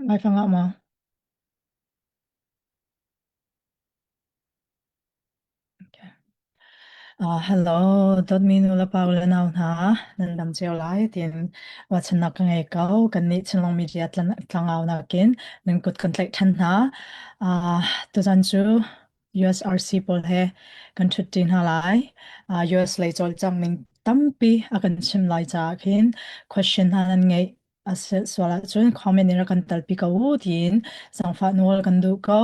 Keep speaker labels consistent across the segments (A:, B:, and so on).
A: Laifang ah maw? Okay. Hello, dawtmi nulepa u le nau hna, nan dam cio lai tiin ruahchannak ka ngei ko. Kannih Chinlung Media tlangau nakin nan kut kan tlaih ṭhan hna. Tuzan cu USRC pawl he kan ṭhutṭi hna lai. US lei cawlcangh ning tampi a kan chim lai caah khin question hna nan ngeih a sual ahcun comment in rak kan talpi ko u tiin zaangfah nawl kan duh ko.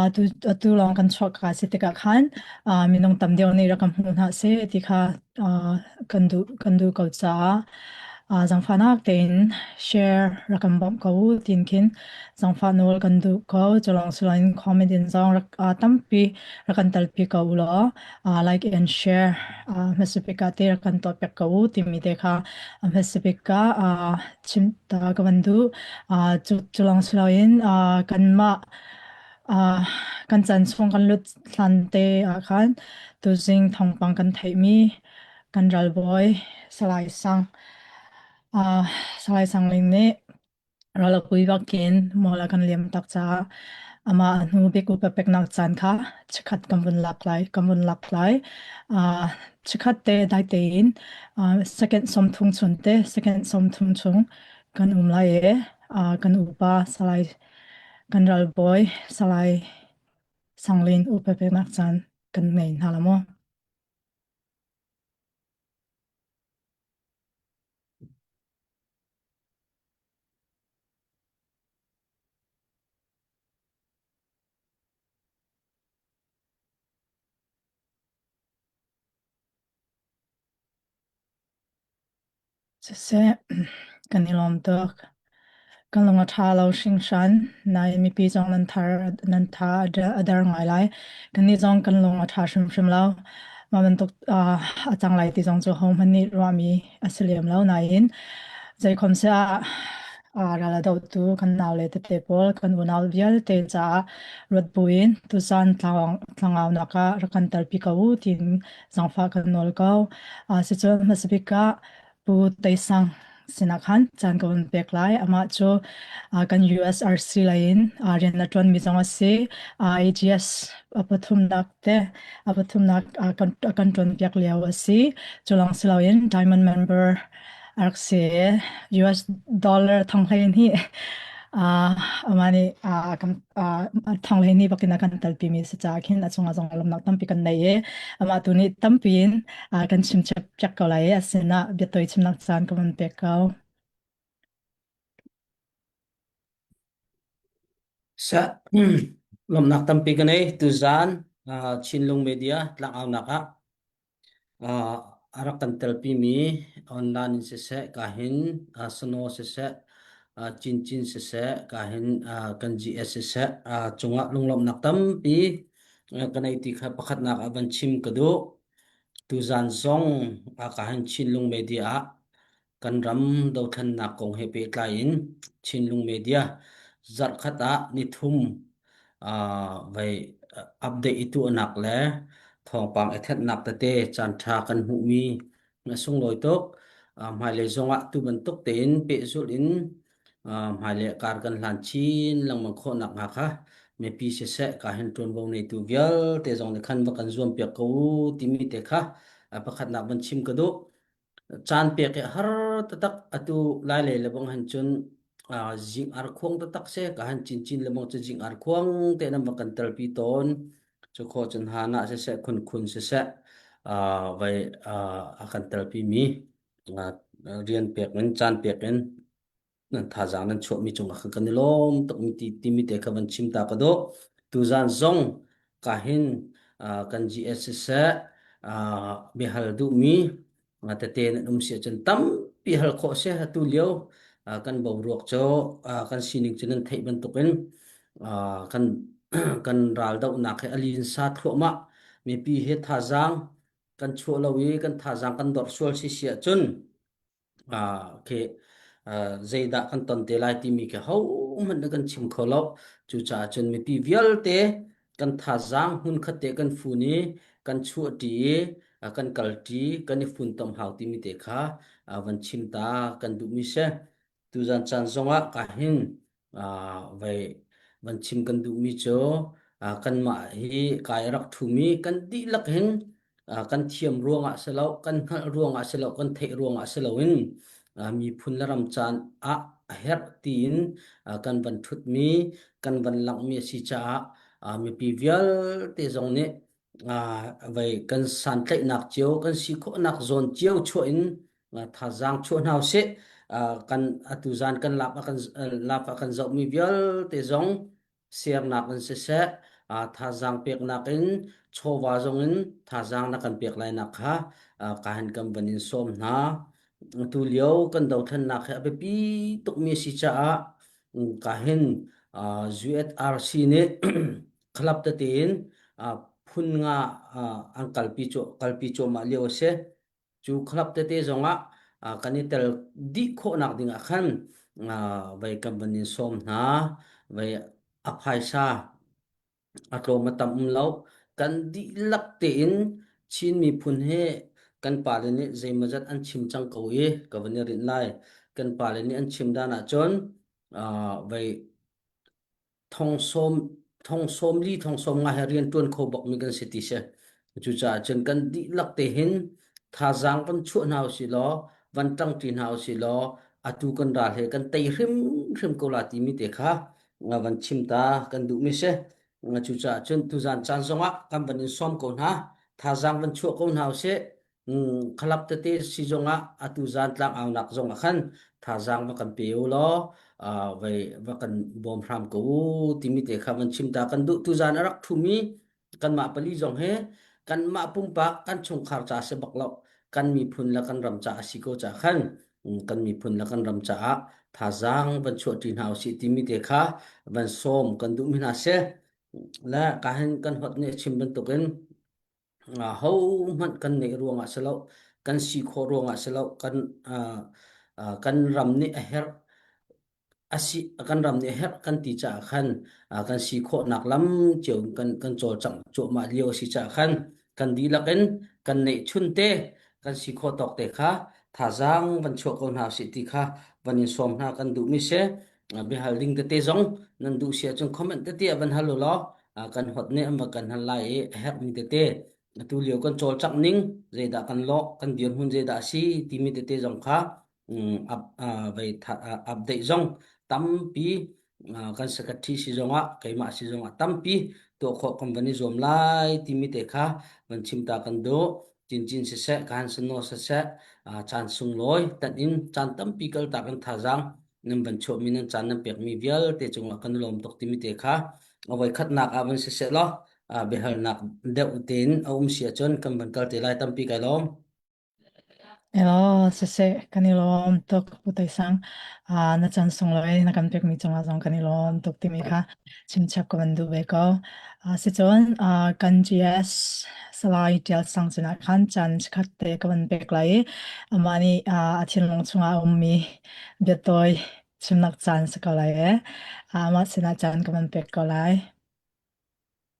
A: Atu atu lawng kan chuak ka si tikah khan minung tam deuh nih rak kan hmu hna seh ti kha kan duh kan duh ko caah zaangfahnak tein share rak kan bawmh ko u tiin khin zaangfah nawl kan duh ko. Cu lawng si loin comment in zong rak tampi rak kan talpi ko u law like and share hmasa bik ah te rak kan tuah piak ko u timi te kha hmasa bik ah chim ta ka van duh. Cu cu lawng si loin kanmah kan chan chung kan lut hlan te ah khan tuzing thawngpang kan theihmi kan ralbawi Salai Sang Salai Sang Ling nih Ral a pui bakin mual a kan liam tak caah amah a hnu bik upa peknak caan kha chikkhat kan vun lak lai, kan vun lak lai. Uh, chikkhat te dai tein uh, second 30 chung te second 30 chung kan um lai e. Uh, kan upa Salai kan ralbawi Salai Sanglin upa peknak caan kan ngei hna la maw? Siseh, kan i lawm tuk. Kan lung a ṭha lo hringhran. Nain mipi zong nan thar nan tha a der ngai lai. Kannih zong kan lung a ṭha hrimhrim lo. Mah bantuk uh, a cang lai ti zong cu hohmanh nih ruahmi a si lem lo nain zeikhom seh ah ral a dohtu kan naule tete pawl kan unau vialte caah ruat buin tuzan tlangaunak ah rak kan telpi ko u tiin zaangfah kan nawl ko. Sicun hmasabik ah Pu Tei Sang sinah khan caan ka vun pek lai. Amah cu kan USRC lei in rian a ṭuanmi zong a si. AGS a pathumnak te a pathumnak kan kan ṭuanpiak lio a si. Cu lawng si loin Diamond member a rak si. US dollar thonghlein hi amah nih kan thonghlein ni bakin a kan telpimi si caah khin a cungah zong lawmhnak tampi kan nei i amah tu nih tampi in kan chim piak ko lai i a sinah biatawi chimnak caan ka van pek ko.
B: Sa lawmhnak tampi ka nei tuzaan Chinlung Media tlangaunak ah a rak kan telpimi online in siseh kahin Sano siseh Cincin siseh kahin kan GS siseh cungah lunglawmhnak tampi ka nei ti kha pakhatnak ah van chim ka duh. Tuzaan zong kahin Chinlung Media ah Kan ram dothlennak kong he pehtlai in Chinlung Media zarhkhat ah nithum vai update i tuahnak le thawngpang i thenhnak tete caanṭha kan hmuhmi a sunglawi tuk. Hmailei zongah tu bantuk tein pehzulh in hmailei kar kan hlan chin lengmang khawh nakhnga kha mipi siseh ka hin ṭuanvo neitu vialte zong nih khan va kan zuampiak ko u timi te kha pakhatnak van chim ka duh. Caan pek hi a har taktak. Atu Lailei le bang han cun zing arkhuang taktak si. Ka han cincin le bang cu zing arkhuang te nan va kan telpi tawn. Cu khawh cun hana siseh, khunkhun siseh, vai a kan telpi mi rian pek in, caan pek in nan thazaang nan chuahmi cungah khan kan i lawm tuk mi ti timi te kha van chim ta ka dawh. Tuzaan zong ka hin kan GS siseh biahal duhmi tete nan um si ahcun tampi hal khawh si atu lio kan boruak cu kan sining cu nan theih bantukin kan kan ral dohnak hi a linsa thluahmah mipi he thazaang kan chuah lo i kan thazaang kan dorh sual si si ahcun khi zeidah kan ton te lai timi khi hohmanh nih kan chim kho lo. Cucaah cun mipi vialte kan thazaang hmunkhat te kan fun i kan chuahṭi i kan kalṭi kan i funtom hau timi te kha van chim ta kan duhmi si. Tuzan caan zongah ka hin. Vei van chim kan duhmi cu kanmah hi kai a rak ṭhumi kan dihlak hin kan thiam ruangah si lo, kan hngalh ruangah si lo, kan theih ruangah si loin miphun le ram caan ah a herh tiin kan van ṭhutmi, kan van langhmi a si caah mipi vialte zong nih vei kan santlaihnak cio, kan si khawhnak zawn cio chuah in thazaang chuah hna usih. Kan atu zan kan lap a kan lap a kan zohmi vialte zong sernak in siseh, thazaang peknak in chawva zong in thazaang na kan pek lai nak kha ka han kan van in sawm hna. Tu lio kan dothlennak hi a biapi tukmi a si caah ka hin USRC nih club tete in phun nga an kalpi kalpi cuahmah lio a si. Cu club tete zongah kan i tel dih khawhnak ding ah khan vei kan van in sawm hna. Vei a phaisa a tlawm a tam um lo. Kan dihlak tein Chin miphun hi kan pale nih zeimawzat an chim cang ko i ka van i rinh lai. Kan pale nih an chim dan ahcun vei thong sawm li thong sawm nga he rian ṭuan kho bakmi kan si ti si. Cucaah cun kan dihlak te hin thazaang van chuah hna usih law van ṭangṭi hna usih law atu kan ral he kan tei hrimhrim ko la timi te kha van chim ta kan duhmi si. Cucaah cun tuzan caan zongah kan van in sawm ko hna. Thazaang van chuah ko hna usih. Khalap tete si zongah atu zan tlangaunak zongah khan thazaang va kan pe u law vai va kan bawm hram ko u timi te kha van chim ta kan duh tuzan a rak thumi kanmah pali zong he kanmah pumpak kan chungkhar ca si bak lo kan miphun le kan ram ca a si ko ca khan kan miphun le kan ram caah thazaang van chuah ṭi hna usih timi te kha van sawm kan duh mi hna si le ka hin kan hot nih a chim bantukin Hohmanh kan neih ruangah si lo, kan si khawh ruangah si lo, kan kan ram nih a herh a si kan ram nih a herh kan ti caah khan kan si khawhnak lam cio in kan kan cawlcangh cuahmah lio a si caah khan kan dihlak in kan neihchun te kan si khawh tawk te kha thazaang van chuah ko hna usih ti kha van in sawm hna kan duhmi si. Biahal ding tete zong nan duh si ahcun comment tete ah van hal u law kan hot nih an va kan hal lai i a herhmi tete atu lio kan cawlcangh ning zeidah kan lawh kan dirhmun zeidah a si timi tete zong kha vei update zong tampi kan secretary si zongah keimah si zongah tampi tuah khawh kan van i zuam lai timi te kha van chim ta kan duh cincin siseh kan sano siseh caan sunglawi tan in caan tampi kal ta kan thazaang nan van chuahmi nan caan nan pekmi vialte cungah kan lawm tuk timi te kha a voikhatnak ah van siseh law biahalnak deuh tein a um si ahcun kan van kal te lai tampi kai lawm.
A: Elaw, siseh, kan i lawm tuk Pu Tai Sang. Na chan sunglawi na kan pekmi cungah zong kan i lawm tuk timi kha chimchap ka van duh ve ko. Sicun kan GS Salai Tial Sang sinah khan caan chikkhat te ka van pek lai i amah nih a thinlung chungah a ummi biatawi chimnak caan si ko lai e. Amah sinah caan ka van pek ko lai.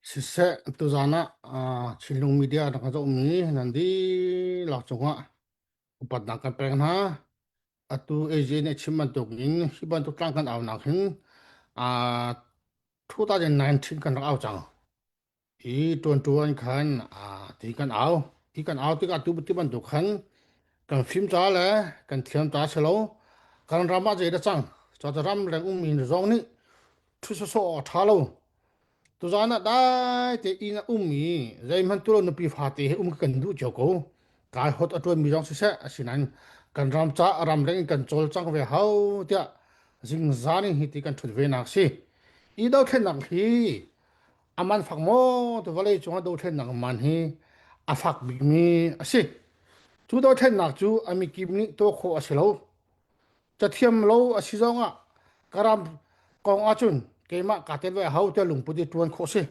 C: Siseh, tuzaan ah Chinlung Media rak ka zohmi nan dihlak cungah upatnak kan pek hna. Atu AJ nih a chim bantuk in hi bantuk tlang kan aunak hin 2019 kan rak au cang. I ṭuanṭuan khan ti kan au. Ti kan au tikah tu ti bantuk khan kan fim ca le kan thiam ca si lo. Kan ram ah zei dah cang. Cu ram leng ummi zong nih ṭhu sawsawh a ṭha lo. Tuzaan ah dai te inn a um i zeihmanh tu lo nupi fate he um kan duh cio ko. Kai hot a ṭuanmi zong siseh asinain kan ram ca ram leng in kan cawlcang ve hau tiah zingzan in hi ti kan ṭhut ve nak si. I dothlennak hi a man fak maw tu vawlei cungah dothlennak man hi a fak bikmi a si. Cu dothlennak cu a mikip nih tuah khawh a si lo. Cathiam lo a si zongah ka ram kong ahcun keimah kaa tel ve a hau tiah lungput i ṭuan khawh si.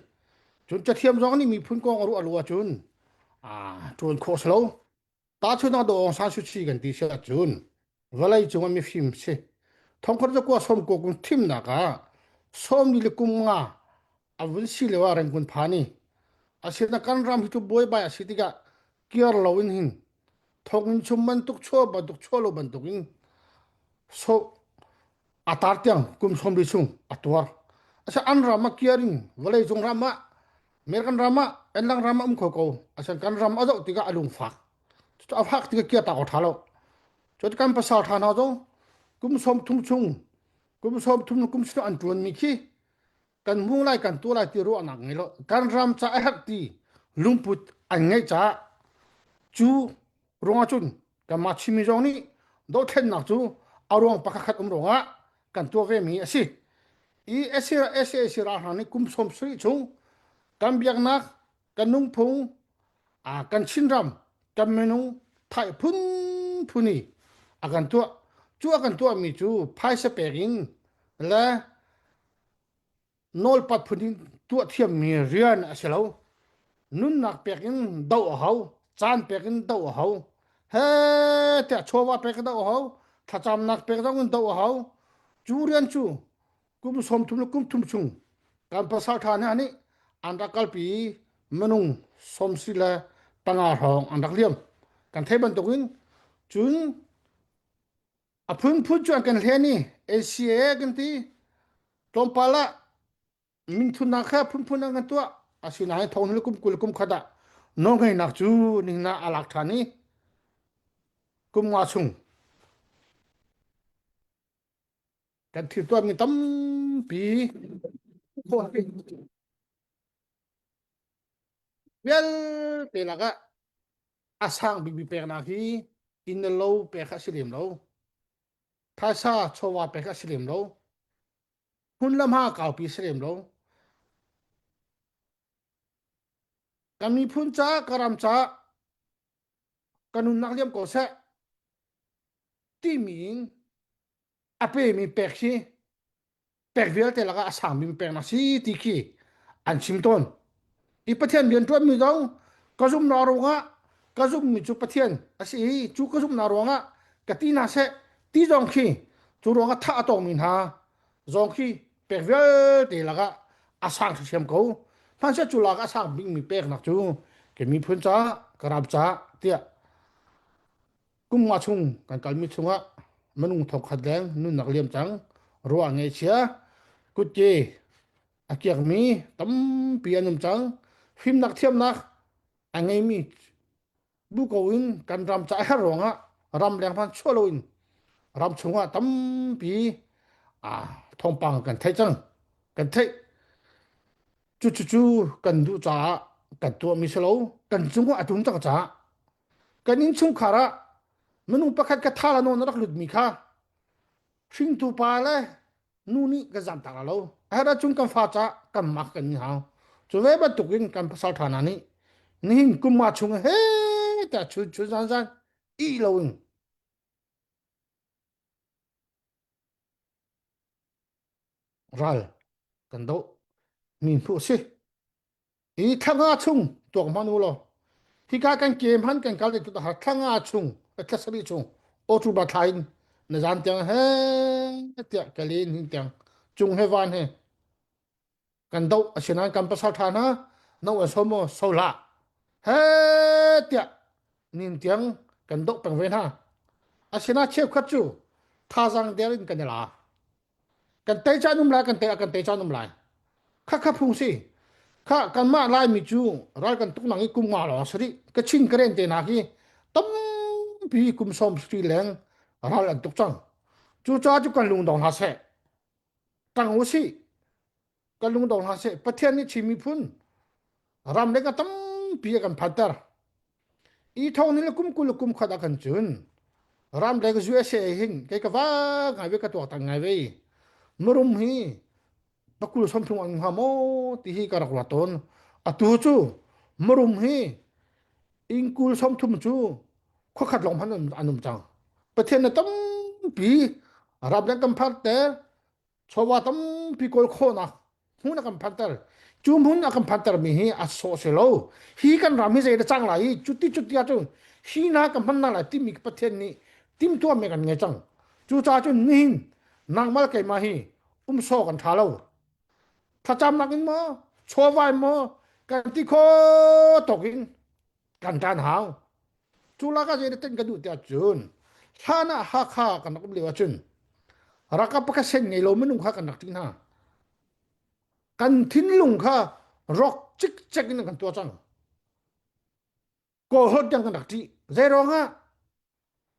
C: Cun cathiam zong nih miphun kong a ruah lo ahcun ṭuan khawh si lo. Tahchunhnak Daw Aung San Suu Kyi kan ti si ahcun vawlei cung ah mifim si. Thongkhat zakua sawm kua kum thimnak ah sawmli le kum nga a vun si lio ah Rangoon phan i asinain kan ram hi cu buaibai a si tikah kiar lo in hin thonginn chung bantuk chuah bantuk chuah lo bantuk in so. A tar tiang kum 40 chung a tuar. Asa an ram ah kiaring vawlei cung ram ah American ram ah enlang ram ah um kho ko. Asan kan ram a zoh tikah a lung fak. Cucu a fak tikah kia ta ko tha lo. Cu kan pasal tha hna zong kum 30 chung kum 30 kum sinu an tuan mi khi kan hmu lai kan tu lai ti ruahnak ngei lo kan ram ca a herh ti lungput an ngeih caah cu ruangah cun kanmah Chinmi zong nih dothlennak cu a ruang pakhat um ruangah kan tuah ve mi a si. I SAC ralhrang nih kum 70 chung kan biaknak kan nungphung kan Chinram kan minung thai phunphun i a kan tuah cu a kan tuahmi cu phaisa pek in le nawlpat phun in tuah thiammi rian a si lo. Nunnak pek in doh a hau, caan pek in doh a hau. He tiah chawva pek in doh a hau, thlacamnak pek zong in doh a hau. Cu rian cu kum 30 le kum thum chung kan pasal ṭha hna nih an rak kalpi i minung sawmsi le panga hrawng an rak liam. Kan theih bantukin cun A phunphun cu an kan hlen i ACA kan ti. Tlawmpal ah minthunnak kha phunphun an kan tuah. Asinain thong kum 20 kum khat ah nawlngeihnak cu ningna a lak ṭhan i kum nga chung kan thil tuahmi tampi vialte lakah a sang bikmi peknak hi inn le lo pek a si lem lo phaisa chawva pek a si lem lo hmun le hma kaupi si lem lo kan miphun ca ka ram ca ka nunnak liam ko seh timi in a pemi pek hi pek vialte lakah a sangmi peknak si ti khi an chim tawn. I Pathian rian ṭuanmi zong ka zumhnak ruangah ka zumhmi cu Pathian a si i cu ka zumhnak ruangah ka ti hna seh ti zong khi cu ruangah thah a tongmi hna zong khi pek vialte lakah a sang hrimhrim ko. Hmanhseh cu lakah a sang bikmi peknak cu ka miphun caah ka ram caah tiah Kum nga chung kan kalmi chungah minung thongkhat leng nunnak liam cang ruah ngaihchia kutke a kiakmi tampi an um cang fimnak thiamnak a ngeimi bu ko in kan ram ca a herh ruangah ramleng hmanh chuah loin ram chungah tampi thawngpang kan theih cang kan theih cu cu cu kan duh caah kan tuahmi si lo kan cungah a tum cang caah Kan innchungkhar ah minung pakhat ka tha la nawn a rak lutmi kha hringtu pa le nu nih kan zamtak la lo. A herh ahcun kan fa caah kan mak kan ni hau. Cu ve bantukin kan pasal ṭha hna nih nihin kum nga chung he tiah chun chun zan zan ih loin ral kan doh mi hnu a si. Hi thla nga chung tuak hmanh u law hika kan ke hman kan kal tu har thla nga chung thla sarih chung October thla in na zan tiang he tiah kalin hin tiang cung he van he kan do asinain kan pasal tha hna no an so mo so hlah he tiah nin tiang kan do peng ve hna asina cheukhat cu thazang der in kan i la Kan tei caan um lai, kan tei kan tei caan um lai. Kha kha phung si. Kha kanmah Laimi cu ral kan tuk nang i kum nga lawng sari ka chin ka ren te na hi tampi kum som sri leng ral an tuk cang. Cu ca cu kan lung dong hna seh. Tang u si. Kan lung dong hna seh. Pathian nih Chin miphun ram le ka tampi a kan phanter. I thong ni le kum 20 kum khat ah kan cun ramleng USA hin kei ka va ngai ve ka tuak tan ngai ve murum hi pakul 30 an hnga maw ti hi ka rak ruat tawn atu cu murum hi ingkul 30 cu khuakhat lawng hmanh an um cang pathian na tampi ramleng kan phar te chawva tampi kawl khawhnak hmun a kan phanter cu hmun a kan phanter mi hi a sawh si lo hi kan ram hi zei da cang lai i cuti cuti ahcun hi na ka hman na lai timi Pathian nih timtuah mi kan ngei cang cu caah cun nihin nangmal keimah hi um saw kan tha lo thlacamnak in maw chawva in maw kan ti kho tok in kan tan hau cu lak ah zei da ten ka duh tiah cun hlan ah Hakha kan rak um lio ahcun. Ralkap pakhat sen ngei lo minung kha kan rak ṭih hna. Kan thinlung kha rawk cikcek in kan tuah cang. Kawl holh tiang kan rak ṭih. Zei ruangah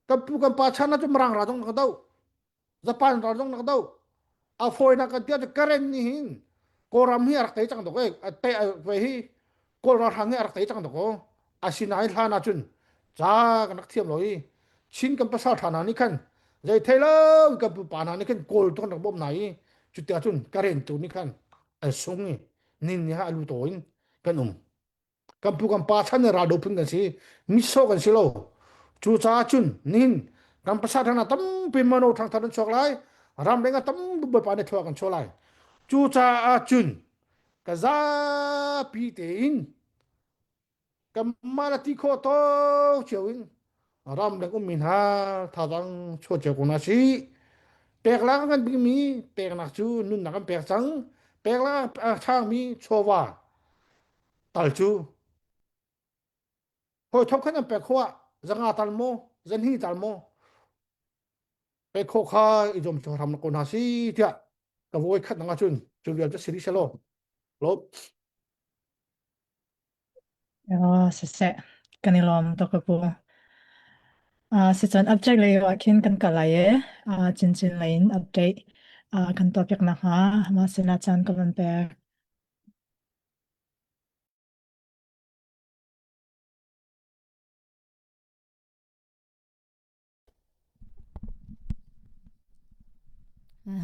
C: kan pu kan pa chan ah cun Mirang ral zong na ka doh. Japan ral zong na ka doh. A fawinak kan tiah cu Karen nih hin Kawlram hi a rak tei cang dok e. A tei ve hi Kawl ralhrang hi a rak tei cang dok o. Asinain hlan ah cun ca kan rak thiam lo i Chin kan pasal ṭha hna nih khan zei thei lo kan pupa hna nih khan Kawl tu kan rak bawmh hna i cuti cun Karen tu nih khan an sung i nin nih a lu taw in kan um. Kan pu kan pa chan in raldo phun kan si. Nihsawh kan si lo. Cucaah cun nihin kan pasal ṭha hna tampi mano ṭhangthar an chuak lai. Ramleng ah tampi Bawipa nih thlua kan chuah lai. Cucaah cun ka zapi tein kanmah le ti khawh tawk cio in ramleng ummi hna thazaang chuah cio ko hna sih. Pek lak a kan bikmi peknak cu nunnak kan pek cang. Pek lak a ṭhangmi chawva tal cu hawi thok khan an pek khawh ah zanga tal maw zanhi tal maw pek khawh kha i zuam cu hram ko hna si tiah ka voi khat nang ahcun cu vial cu siri selaw lo.
A: Siseh, kan i lawm tuk ka pu. Sicun update lei ah khin kan kal lai i chinchin lei in update kan tuahpiak nakhnga mah sinah caan ka van pek.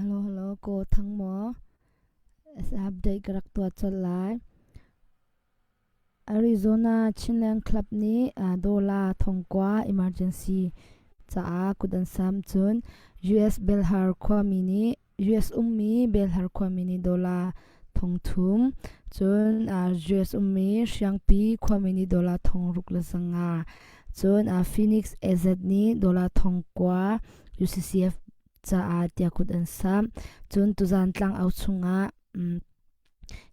D: Hello hello ko thang maw update ka rak tuah colh lai. Arizona Chinland Club nih dollar thongkua emergency caah kut an sam cun US Belhar khuami nih US ummi Belhar khuami nih dollar 3,000, cun US ummi Hriangpi khuami nih dollar 6,500, cun Phoenix AZ nih dollar 9,000 UCCF caah tiah kut an samh. Cun tuzan tlangau chungah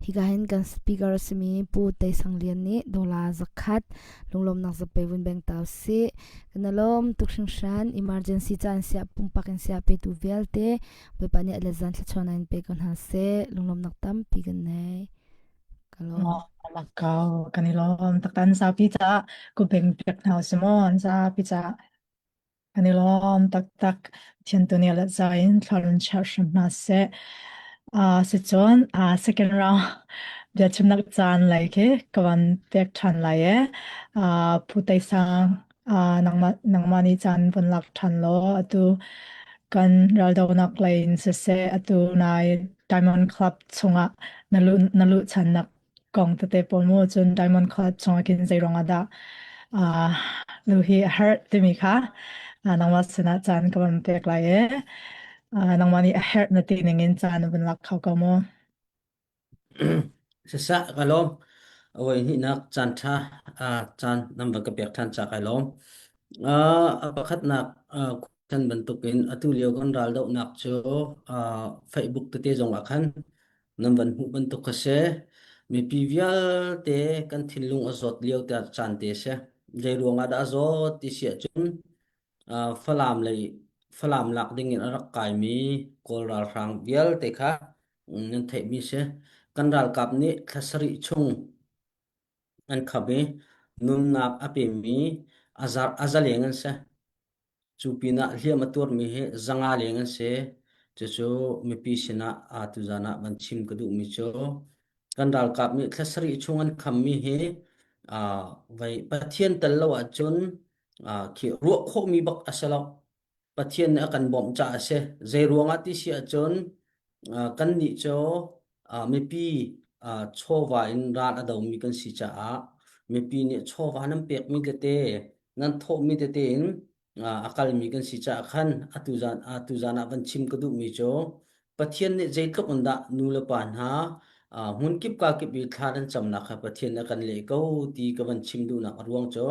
D: Hika hin kan speaker a simi Pu Tei Sang Lian nih dollar 100 lunglawmnak zape vun beng ta usih. Kan i lawm tuk hringhran. Emergency caan siah pumpak in siah petu vialte Bawipa nih a let zan thluachuahnak in pe ko hna seh. Lunglawmnak tampi kan nei. Ka lawm.
A: Mak ko kan i lawm taktan saupi caah ku beng piak hna usih maw an zapi caah. Kan i lawm taktak. Pathian tu nih let za in thlarun chiah hram hna seh. Sicun second round biachimnak caan lei khi ka van pek ṭhan lai e. Phu Tei Sang, nangmah, nangmah nih caan von lak ṭhan law atu kan raldonak lei in siseh atu nai Diamond Club chungah na luh na luh ṭhannak kong tete pawl mu cun Diamond Club chungah khin zei ruangah dah lu hi a herh timi kha nangmah sinah caan ka van pek lai e. Nangmah nih a herh na ti ning in caan na van lak kho ko mu.
B: Sisah ka lawm. Awai hnihnak caan ṭha caan nan van ka pek ṭhan ca kai lawm. A pakhatnak khan bantukin atu lio kan raldohnak cu Facebook tete zong ah khan nan van hmuh bantuk kha si. Mipi vialte kan thinlung a zawt lio te caan te si. Zei ruangah dah a zawt ti si ahcun Falam lei Falam lak ding in a rak kaimi Kawl ralhrang vialte kha nan theihmi si. Kan ralkap nih thla sarih chung an khap i nunnak a pemi a zar a zaleng an si. Cu pinah hliam a tuarmi hi zanga leng an si. Cucu mipi sinah tuzan ah van chim ka duhmi cu kan ralkap nih thla sarih chung an khammi hi vai Pathian tel lo ahcun khi ruah khawhmi bak a si lo. Pathian nih a kan bawmh caah a si. Zei ruangah ti si ahcun kannih cu mipi chawva in ral a domi kan si caah mipi nih chawva nan pekmi tete nan thawhmi tete in a kalmi kan si caah khan atu zan atu zan ah van chim ka duhmi cu Pathian nih zeitluk in dah nu le pa hna hmunkip ka kip i thla nan camnak kha Pathian a kan leh ko ti ka van chim duhnak a ruang cu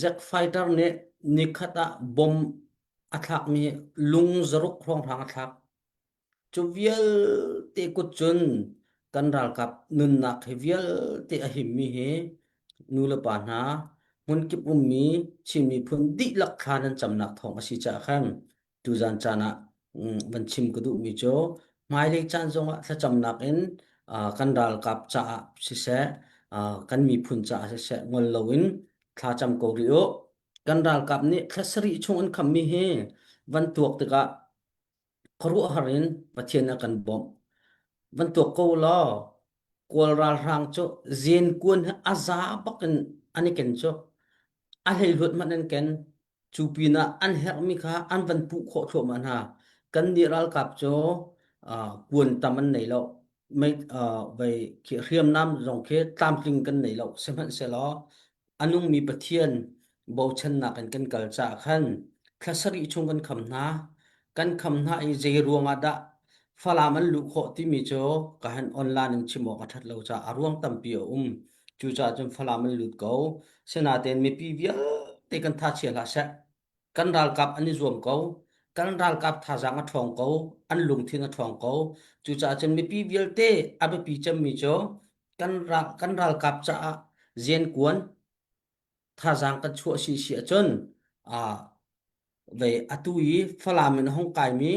B: Zack Fighter nih nikhat ah bom a thlakmi lung zaruk hrawnghrang a thlak. Cu vialte kut cun kan ralkap nunnak hi vialte a himmi hi nu le pa hna hmunkip ummi Chin miphun dihlak thla nan camnak thawng a si caah khan tuzan caan ah Van chim ka duhmi cu hmailei caan zongah thlacamnak in kan ralkap caah siseh, kan miphun caah siseh ngol loin thlacam ko rih u. Kan ralkap nih thla sarih chung an khammi hi van tuak tikah khuaruahhar in Pathian a kan bawmh. Van tuak ko law Kawl ralhrang cu zenkuan he a za bak in an i ken cu. A hleihluat hmanh an ken. Cu pinah an herhmi kha an van puh khawh thluahmah hna. Kannih ralkap cu kuan tam an nei lo. Mei, vei khi hriamnam zong khi tlamtling kan nei lo. Sihmanhsehlaw a nungmi Pathian bochannak in kan kal caah khan thla sarih chung kan kham hna. Kan kham hna i zei ruangah dah Falam an luh khawh timi cu ka han online in chim awk a ṭhat lo caah a ruang tampi a um. Cucaah cun Falam an lut ko. Sinain mipi vialte kan tha chia hlah seh. Kan ralkap an i zuam ko. Kan ralkap thazaang a ṭhawng ko. An lungthin a ṭhawng ko. Cucaah cun mipi vialte a biapi cemmi cu kan, kan ralkap caah ziankuan thazaang kan chuah si si ahcun uh, ve atu i Falam in a hung kaimi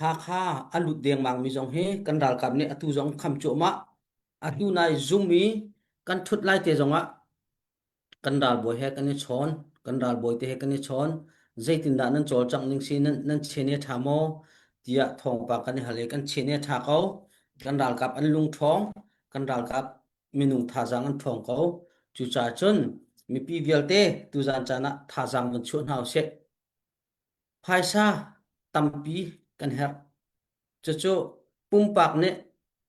B: Hakha a lut dengmang mi zong hi kan ralkap nih atu zong kham cuahmah. Atu nai zum i kan thut lai te zongah kan ralbawi he kan i chawn, kan ralbawi te he kan i chawn. Zeitindah nan cawlcangh ning si nan nan chen i ṭha maw tiah thawngpang kan i hal i kan chen i ṭha ko. Kan ralkap an lung ṭhawng, kan ralkap minung thazaang an ṭhawng ko. Cucaah cun mipi vialte tuzaan caan ah thazaang van chuah hna usih. Phaisa tampi kan herh. Cucu pumpak nih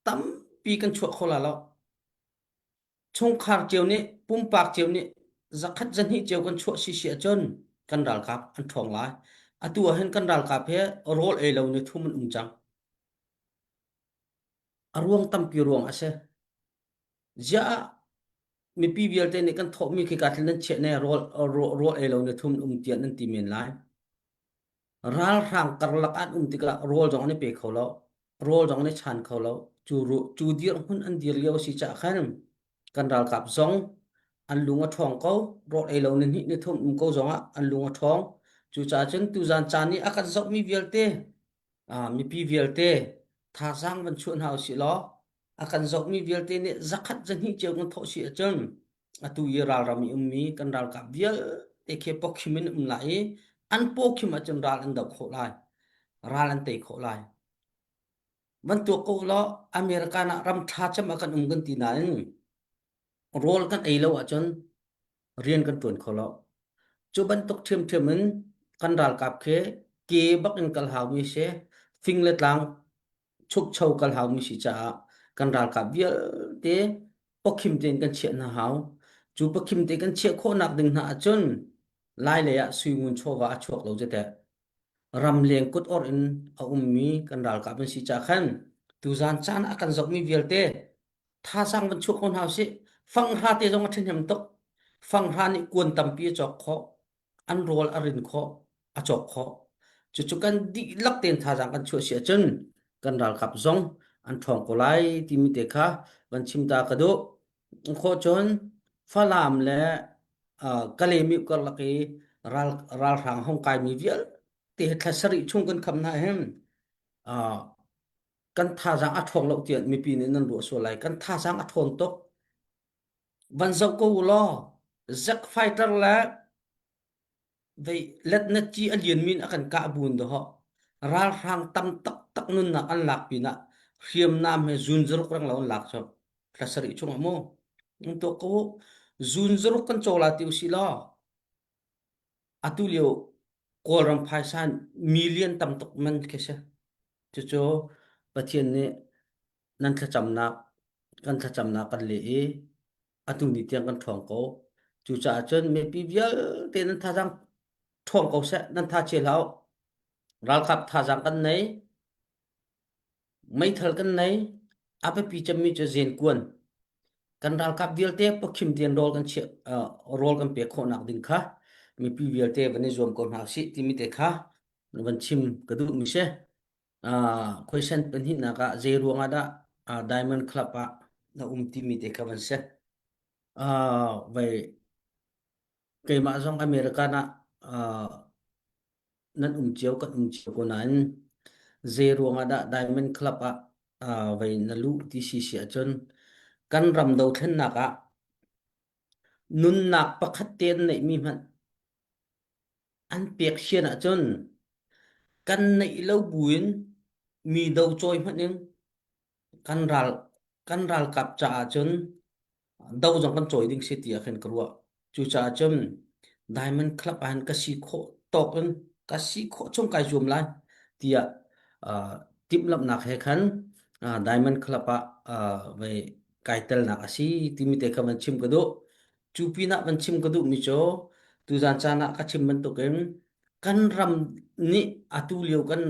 B: tampi kan chuah kho la lo. Chungkhar cio nih pumpak cio nih zakhat zahnih cio kan chuah si si ahcun kan ralkap an ṭhawng lai. Atu ah hin kan ralkap he rawl ei lo ni thum an um cang. A ruang tampi ruang a si. Ziah ah mipi vialte nih kan thawhmi khi ka thil nan chiah ne rawl rawl ei lo ni thum um tiah nan ti men lai. Ralhrang karlak an um tikah rawl zong an i pe kho lo. Rawl zong an i chan kho lo. Cu cu dirhmun an dir lio a si caah khan kan ralkap zong an lung a ṭhawng ko. Rawl ei lo ni hnih ni thum um ko zongah an lung a ṭhawng. Cucaah cun tuzan caan i a kan zohmi vialte mipi vialte thazaang van chuah hna usih law a kan zohmi vialte nih zakhat zahnih cio kan thawh si ahcun atu i ralram i ummi kan ralkap vialte khi pawkhim in um lai i an pawkhim ahcun ral an doh khawh lai ral an tei khawh lai van tuak ko law American ah ram ṭha cem ah kan um kan ti nain rawl kan ei lo ahcun rian kan ṭuan kho lo. Cu bantuk ṭhiamṭhiam in kan ralkap khi ke bak in kal haumi si, fing le tlang chukcho kal haumi si caah kan ralkap vialte pawkhim tein kan chiah hna hau. Cu pawkhim te kan chiah khawhnak ding hna ahcun lai lei ah sui ngun chawva a chuak lo teh. Ramleng kut or in a ummi kan ralkap an si caah khan tuzan caan a kan zohmi vialte thazaang van chuah ko hna usih. Fanghra te zong a ṭhahnem tuk. Fanghra nih kuan tampi a cawk khawh. An rawl a rin khawh, a cawk khawh. Cucu kan dihlak tein thazaang kan chuah si ahcun kan ralkap zong an ṭhawng ko lai timi te kha van chim ta ka duh. Khawh cun Falam le uh, Kalaymyo karlak i ral ralhrang hong kaimi vialte hi thla sarih chung kan kham hna hin uh, kan thazaang a ṭhawng lo tiah mipi nih nan ruah sual lai. Kan thazaang a ṭhawn tuk. Van zoh ko u law Zack fighter le vei letna ci a lianmi in a kan kah bun dawh. Ralhrang tam taktak nunnak an lak pinah hriamnam he zun zaruk reng lo an lak cu. Thla sarih chungah mu. Tuak ko u. Zun zaruk kan caw la ti usih law atu lio Kawlram phaisa million tam tuk man khi si. Cucu Pathian nih nan thlacamnak kan thlacamnak kan leh i atu ni tiang kan ṭhawng ko. Cucaah cun mipi vialte nan thazaang ṭhawng ko seh, nan tha chia hlah u. Ralkap thazaang kan nei, meithal kan nei, a biapi cemmi cu zenkuan. Kan ralkap vialte pawkhim tein rawl kan chiah, uh, rawl kan pek khawhnak ding kha mipi vialte van i zuam ko hna usih timi te kha van chim ka duhmi si. Uh, question pahnihnak ah zei ruangah dah uh, Diamond Club ah na um timi te kha van si. Uh, vai keimah zong American ah uh, nan um cio kan um cio ko nain. Zei ruangah dah Diamond Club ah uh, vei na luh ti si si ahcun kan ram dothlennak ah nunnak pakhat te an neihmi hmanh an pek sian ahcun kan neih lo buin mi do cawi hmanh in kan ral kan ralkap caah cun do zong kan cawi ding si tiah khin ka ruah. Cucaah cun Diamond Club ah hin ka si khawh tawk in ka si khawh chung kai zuam lai tiah uh, timhlamhnak he khan uh, Diamond Club ah uh, vei kai telnak a si timi te kha van chim ka duh. Cu pinah van chim ka duhmi cu tuzan caan ah ka chim bantukin kan ram nih atu lio kan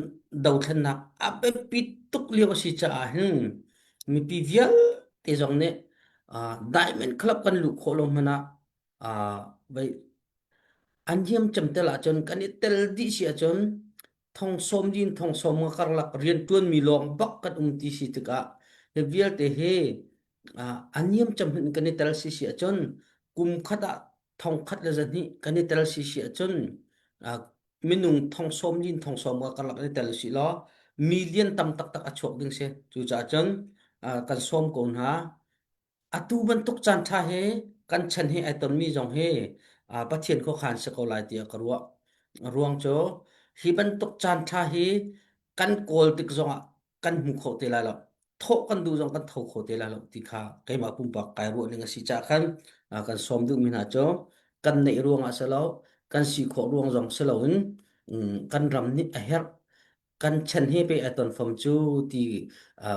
B: dothlennak a biapi tuk lio a si caah hin mipi vialte zong nih uh, Diamond Club kan luh khawh lo hmanh ah uh, vei an hiam cem tel ahcun kan i tel dih si ahcun thong sawm din thong sawm nga karlak rianṭuan mi lawng bak kan um ti si tikah hi vialte hi a niam cem hmanh kan i tel si si ahcun kum khat ah thong khat le zahnih kan i tel si si ahcun minung thong sawm lin thong sawm ka karlak i tel si law million tam taktak a chuak ding si cucaah cun kan sawm ko hna atu bantuk caan ṭha hi kan chan hi ai tonmi zong hi Pathian khuakhan si ko lai tiah ka ruah ruang cu hi bantuk caan ṭha hi kan kawl tik zongah kan hmu kho te lai lo thawh kan duh zong kan tho kho te lai lo ti kha keimah pumpak kai ruah ning a si caah khan kan sawm duhmi hna cu kan neih ruangah si lo kan si khawh ruang zong si loin kan ram nih a herh kan chan he pe a ton fom cu ti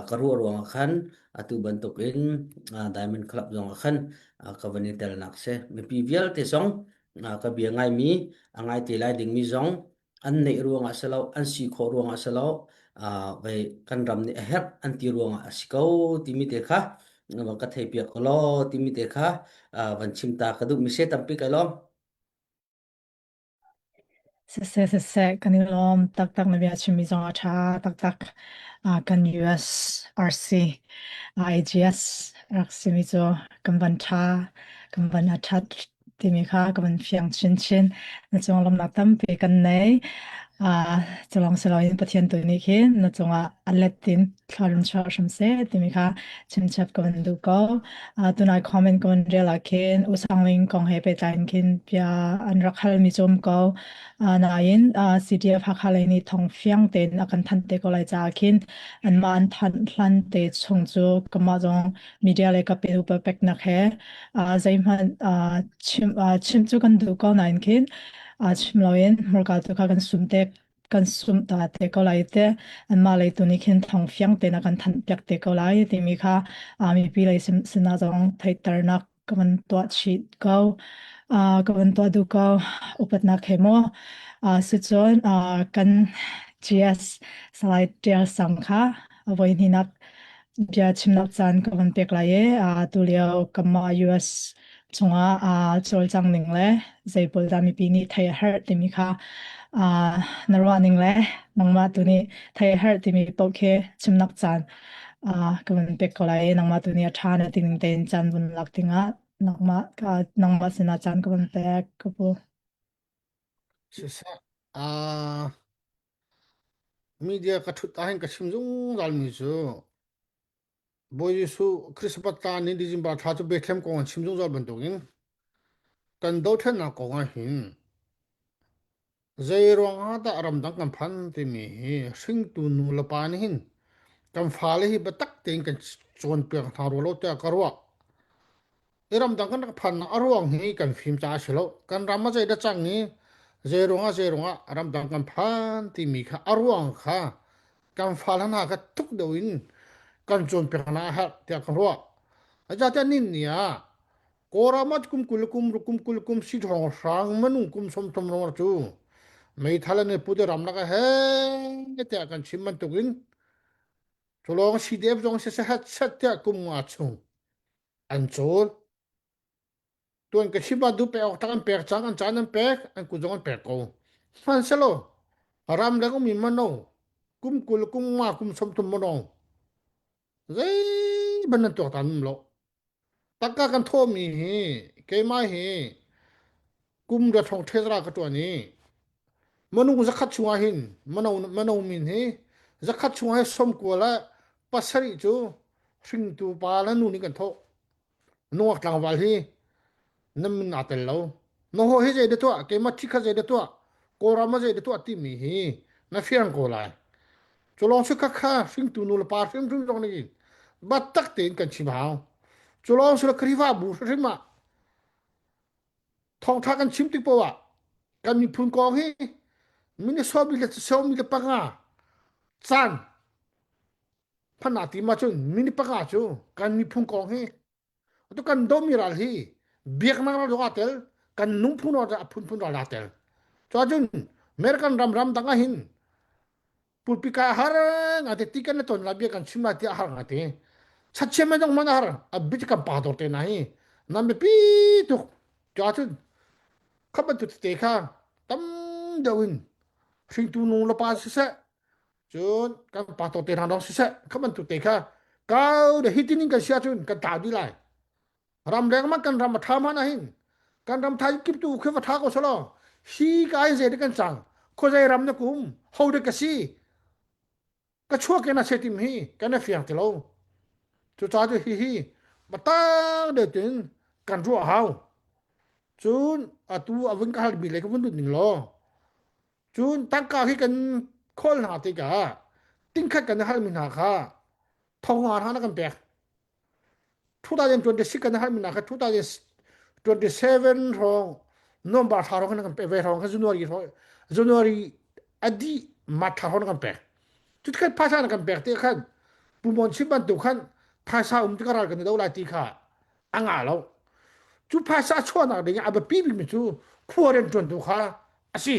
B: ka ruah ruangah khan atu bantukin Diamond Club zong ah khan ka van i telnak si mipi vialte zong ka bia ngaimi a ngai te lai dingmi zong an neih ruangah si lo an si khawh ruangah si lo vei kan ram nih a herh an ti ruangah a si ko timi te kha van ka thei piak ko law timi te kha van chim ta ka duh mi se tampi kai lawm.
A: Siseh siseh kan i lawm taktak na bia chimmi zong a ṭha taktak. Kan US RC AGS rak simi cu kan van ṭha kan van a ṭhat timi kha ka van fiang chinchin. Na cung lawmhnak tampi kan nei. Uh, culong siloin Pathian tu nih khin na cungah a let in thla run chuah hram seh timi kha chimchap ka van duh ko. Uh, tunai comment ka van rel ah khin Usangling kong he pehtlai in khin bia an rak hal mi cu um ko. Uh, nain uh, CDF Hakha lei nih thong fiang tein a kan thanh te ko lai caah khin anmah an thanh hlan te chung cu kamah zong media le ka pe upa peknak he uh, zeihmanh uh, chim uh, chim cu kan duh ko nain khin uh, chim loin hmurka tu kha kan sum te kan sum ta te ko lai te anmah lei tu nih khin thong fiang te na kan thanh piak te ko lai timi kha uh, mipi lei sinah zong theihternak ka van tuah chih ko uh, ka van tuah duh ko upatnak he maw uh, sicun uh, kan GS Salai Tial Sang kha voi hninak bia chimnak caan ka van pek lai i tulio kanmah US chungah aa cawlcang ning le zei pawl dah mipi nih theih a herh timi kha na ruah ning le nangmah tu nih theih a herh timi paoh khi chimnak caan ka van pek ko lai i nangmah tu nih a ṭha na ti ning tein caan vun lak dingah nangmah nangmah sinah caan ka van pek ka pu.
C: Siseh, uh, Media ka ṭhut ahhin ka chim zungzalmi cu Bawi Jesuh Christmas caan in December thla cu Bethlehem kong an chim zungzal bantukin kan dothlennak kong ahhin zei ruangah dah ramdang kan phan timi hi hringtu nu le pa nih hin kan fale hi biatak tein kan cawnpiak hna rua lo tiah ka ruah. I ramdang kan rak phannak a ruang hi kan fim caah a si lo. Kan ram ah zeidah cang i zei ruangah zei ruangah ramdang kan phan timi kha a ruang kha kan fale hna kha tuk deuh in kan cawnpiak hna a herh tiah ka ruah. Zeicahtiah nin ni ah Kawlram ah kum 20 kum kum 20 kum si thong hrang manung kum 30 rong cu meithal an i put i ramlak a he tiah kan chim bantukin culawng CDF zong siseh set tiah kum nga chung an cawl tuan ka chim ah du pek awk tak an pek cang an caan an pek an kut zong an pek ko hmanhselaw ram leng ummi mano kum 20 kum nga kum 30 mano zei ban nan tuak tan um lo takka kan thawmi hi keimah hi kum ra thong thezra ka tuan i manung zakhat chungah hin mano mano min hi. Zakhat chung ah 90 le pasarih cu hringtu pa le nu nih kan thawh. Nungak tlangval hi nan min aa tel lo. Na haw hi zei dah tuah, keimah thi kha zei dah tuah, Kawlram ah zei dah tuah timi hi na fiang ko lai. Cu lawng si kha kha hringtu nu le pa hrimhrim zong nih biatak tein kan chim hau. Cu lawng si lo Khrihfabu hrimhrim ah thawngṭha kan chim tik paoh ah kan miphun kong hi minute sawmi le sawmi le panga caan phan ah ti ma cun minute panga cu kan miphun kong hi tu kan domi ral hi biaknak ral zong aa tel kan nungphung ral a phunphun ral aa tel cuahcun American ram ram dang ah hin pulpi kai har ngate ti kan ton la bia kan chim la ti har ngate chachia man dong man har a bit kan pa dor te na hi nan biapi tuk cuahcun kha bantuk te kha tam deuh in hringtu nu le pa siseh cun kan pa to te hna dong siseh kha bantuk te kha kau de hitin in kan sia cun kan tau dih lai ram leng ma kan ram a tha ma na hin kan ram thai kip tu khi va tha ko solo hi ka ai ze de kan chang khozai ram na kum ho de ka si ka chuak ke na se tim hi kan na fiang ti lo cu cha cu hi hi batang de tin kan ruah hau cun atu avun ka hal mi le ka vun dut ning law Cun tangka hi kan khawl hna tikah tingkhat kan halmi hna kha thonga hna na kan pek. 2026 kan halmi hna kha 2027 hrawng November thla hrawng kan pek ve hrawng kha January hrawng January adi March thla hrawng kan pek. Cutikhat phaisa na kan pek te khan Pu Mon chim bantuk khan phaisa um tikah ral kan i do lai ti kha a ngah lo. Cu phaisa chuahnak ding ah a biapi bikmi cu khua rianṭuantu kha a si.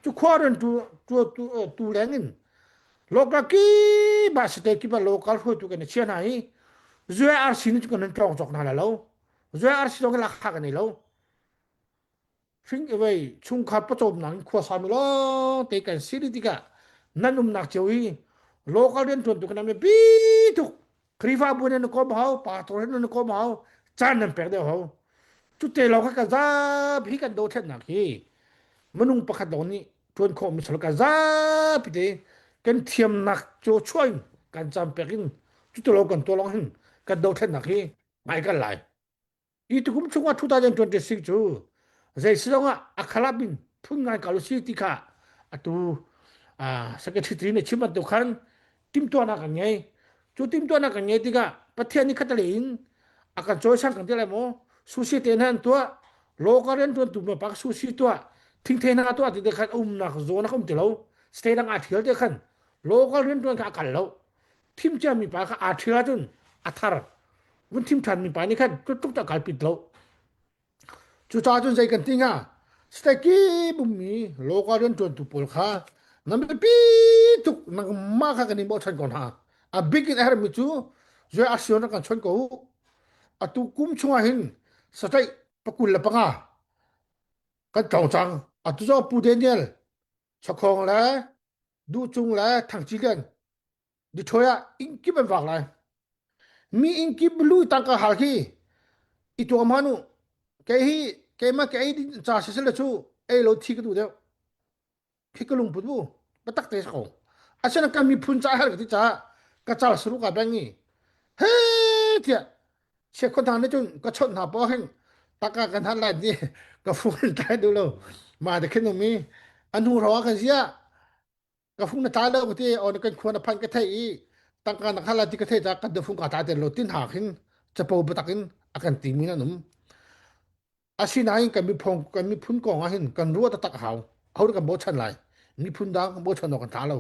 C: Cu khua rianṭu tu, tu leng in local kip ah state kip ah local hruaitu kan i chia hna i URC nih cu kan in tlawng cawk hna lai lo. URC zong hi lakha kan nei lo. Hring vei chungkhar pawcawmnak in khua sami lawng te kan si dih tikah nan umnak cio i local rianṭuantu kan biapi tuk. Khrihfabu nan kawm hau, pastor nan kawm hau, caan nan pek deuh hau. Cu te lawng kha ka zapi kan dothlennak hi minung pakhat lawng nih ṭuan khawh mi ka zapi te kan thiamnak cu chuah in kan caan pek in cu te lawng kan tuah lawng hin kan dothlennak hi ngai kan lai. Hi tukum chungah 2026 cu zei si zongah a khalap in phun ngai kal si ti kha atu secretary nih chim bantuk khan timtuahnak kan ngei. Cu timtuahnak kan ngei tikah Pathian nih khatalei in a kan cawisan kan ti lai maw? Sushi te hna an tuah, local riantuantu ma pak sushi tuah, thingthei hna tuah ti te khan umnak zawn a um ti lo. State dang aa thial te khan local riantuan kha a kal lo. Thim ciami pa kha aa ṭhial ahcun a thar vun thim ṭhanmi pa nih khan tluk ta kalpit lo. Cucaah cun zei kan ti hnga? State kip ummi local rianṭuantu pawl kha nan biapi tuk nangmah kha kan in bochan ko hna. A bik in a herhmi cu zui ASEAN rak kan chon ko u. Atu kum chungah hin sataih pakul le panga kan tlawng cang. Atu zong Pu Daniel Chakhong le Duhcung le Thangci Lian Detroit ah inn kip an vak lai. Mi inn kip lu tangka hal khi i tuam han u. Kei hi keimah ke ei ding ca si sile cu ei lo thi ka duh deuh. Khi ka lungput bu biatak te ko. Asinain kan miphun ca har ka ti caah ka cal saru ka beng i he tiah chiakhua hna nih cun ka chawnh hna paoh hin taka kan han lai ni ka phone tlai duh lo ma te khin um i a hnu hrawng ah kan ziah ka fung na tla lo ka ti on kan khua na phan ka thei i tangka na khala ti ka thei ta kan fung ka tla te lo tin ha khin chapo batak in a kan ti mi nan um asinain kan miphun kan miphun kong ah hin kan ruah taktak hau ho kan bochan lai miphun dang kan bochan kan tla lo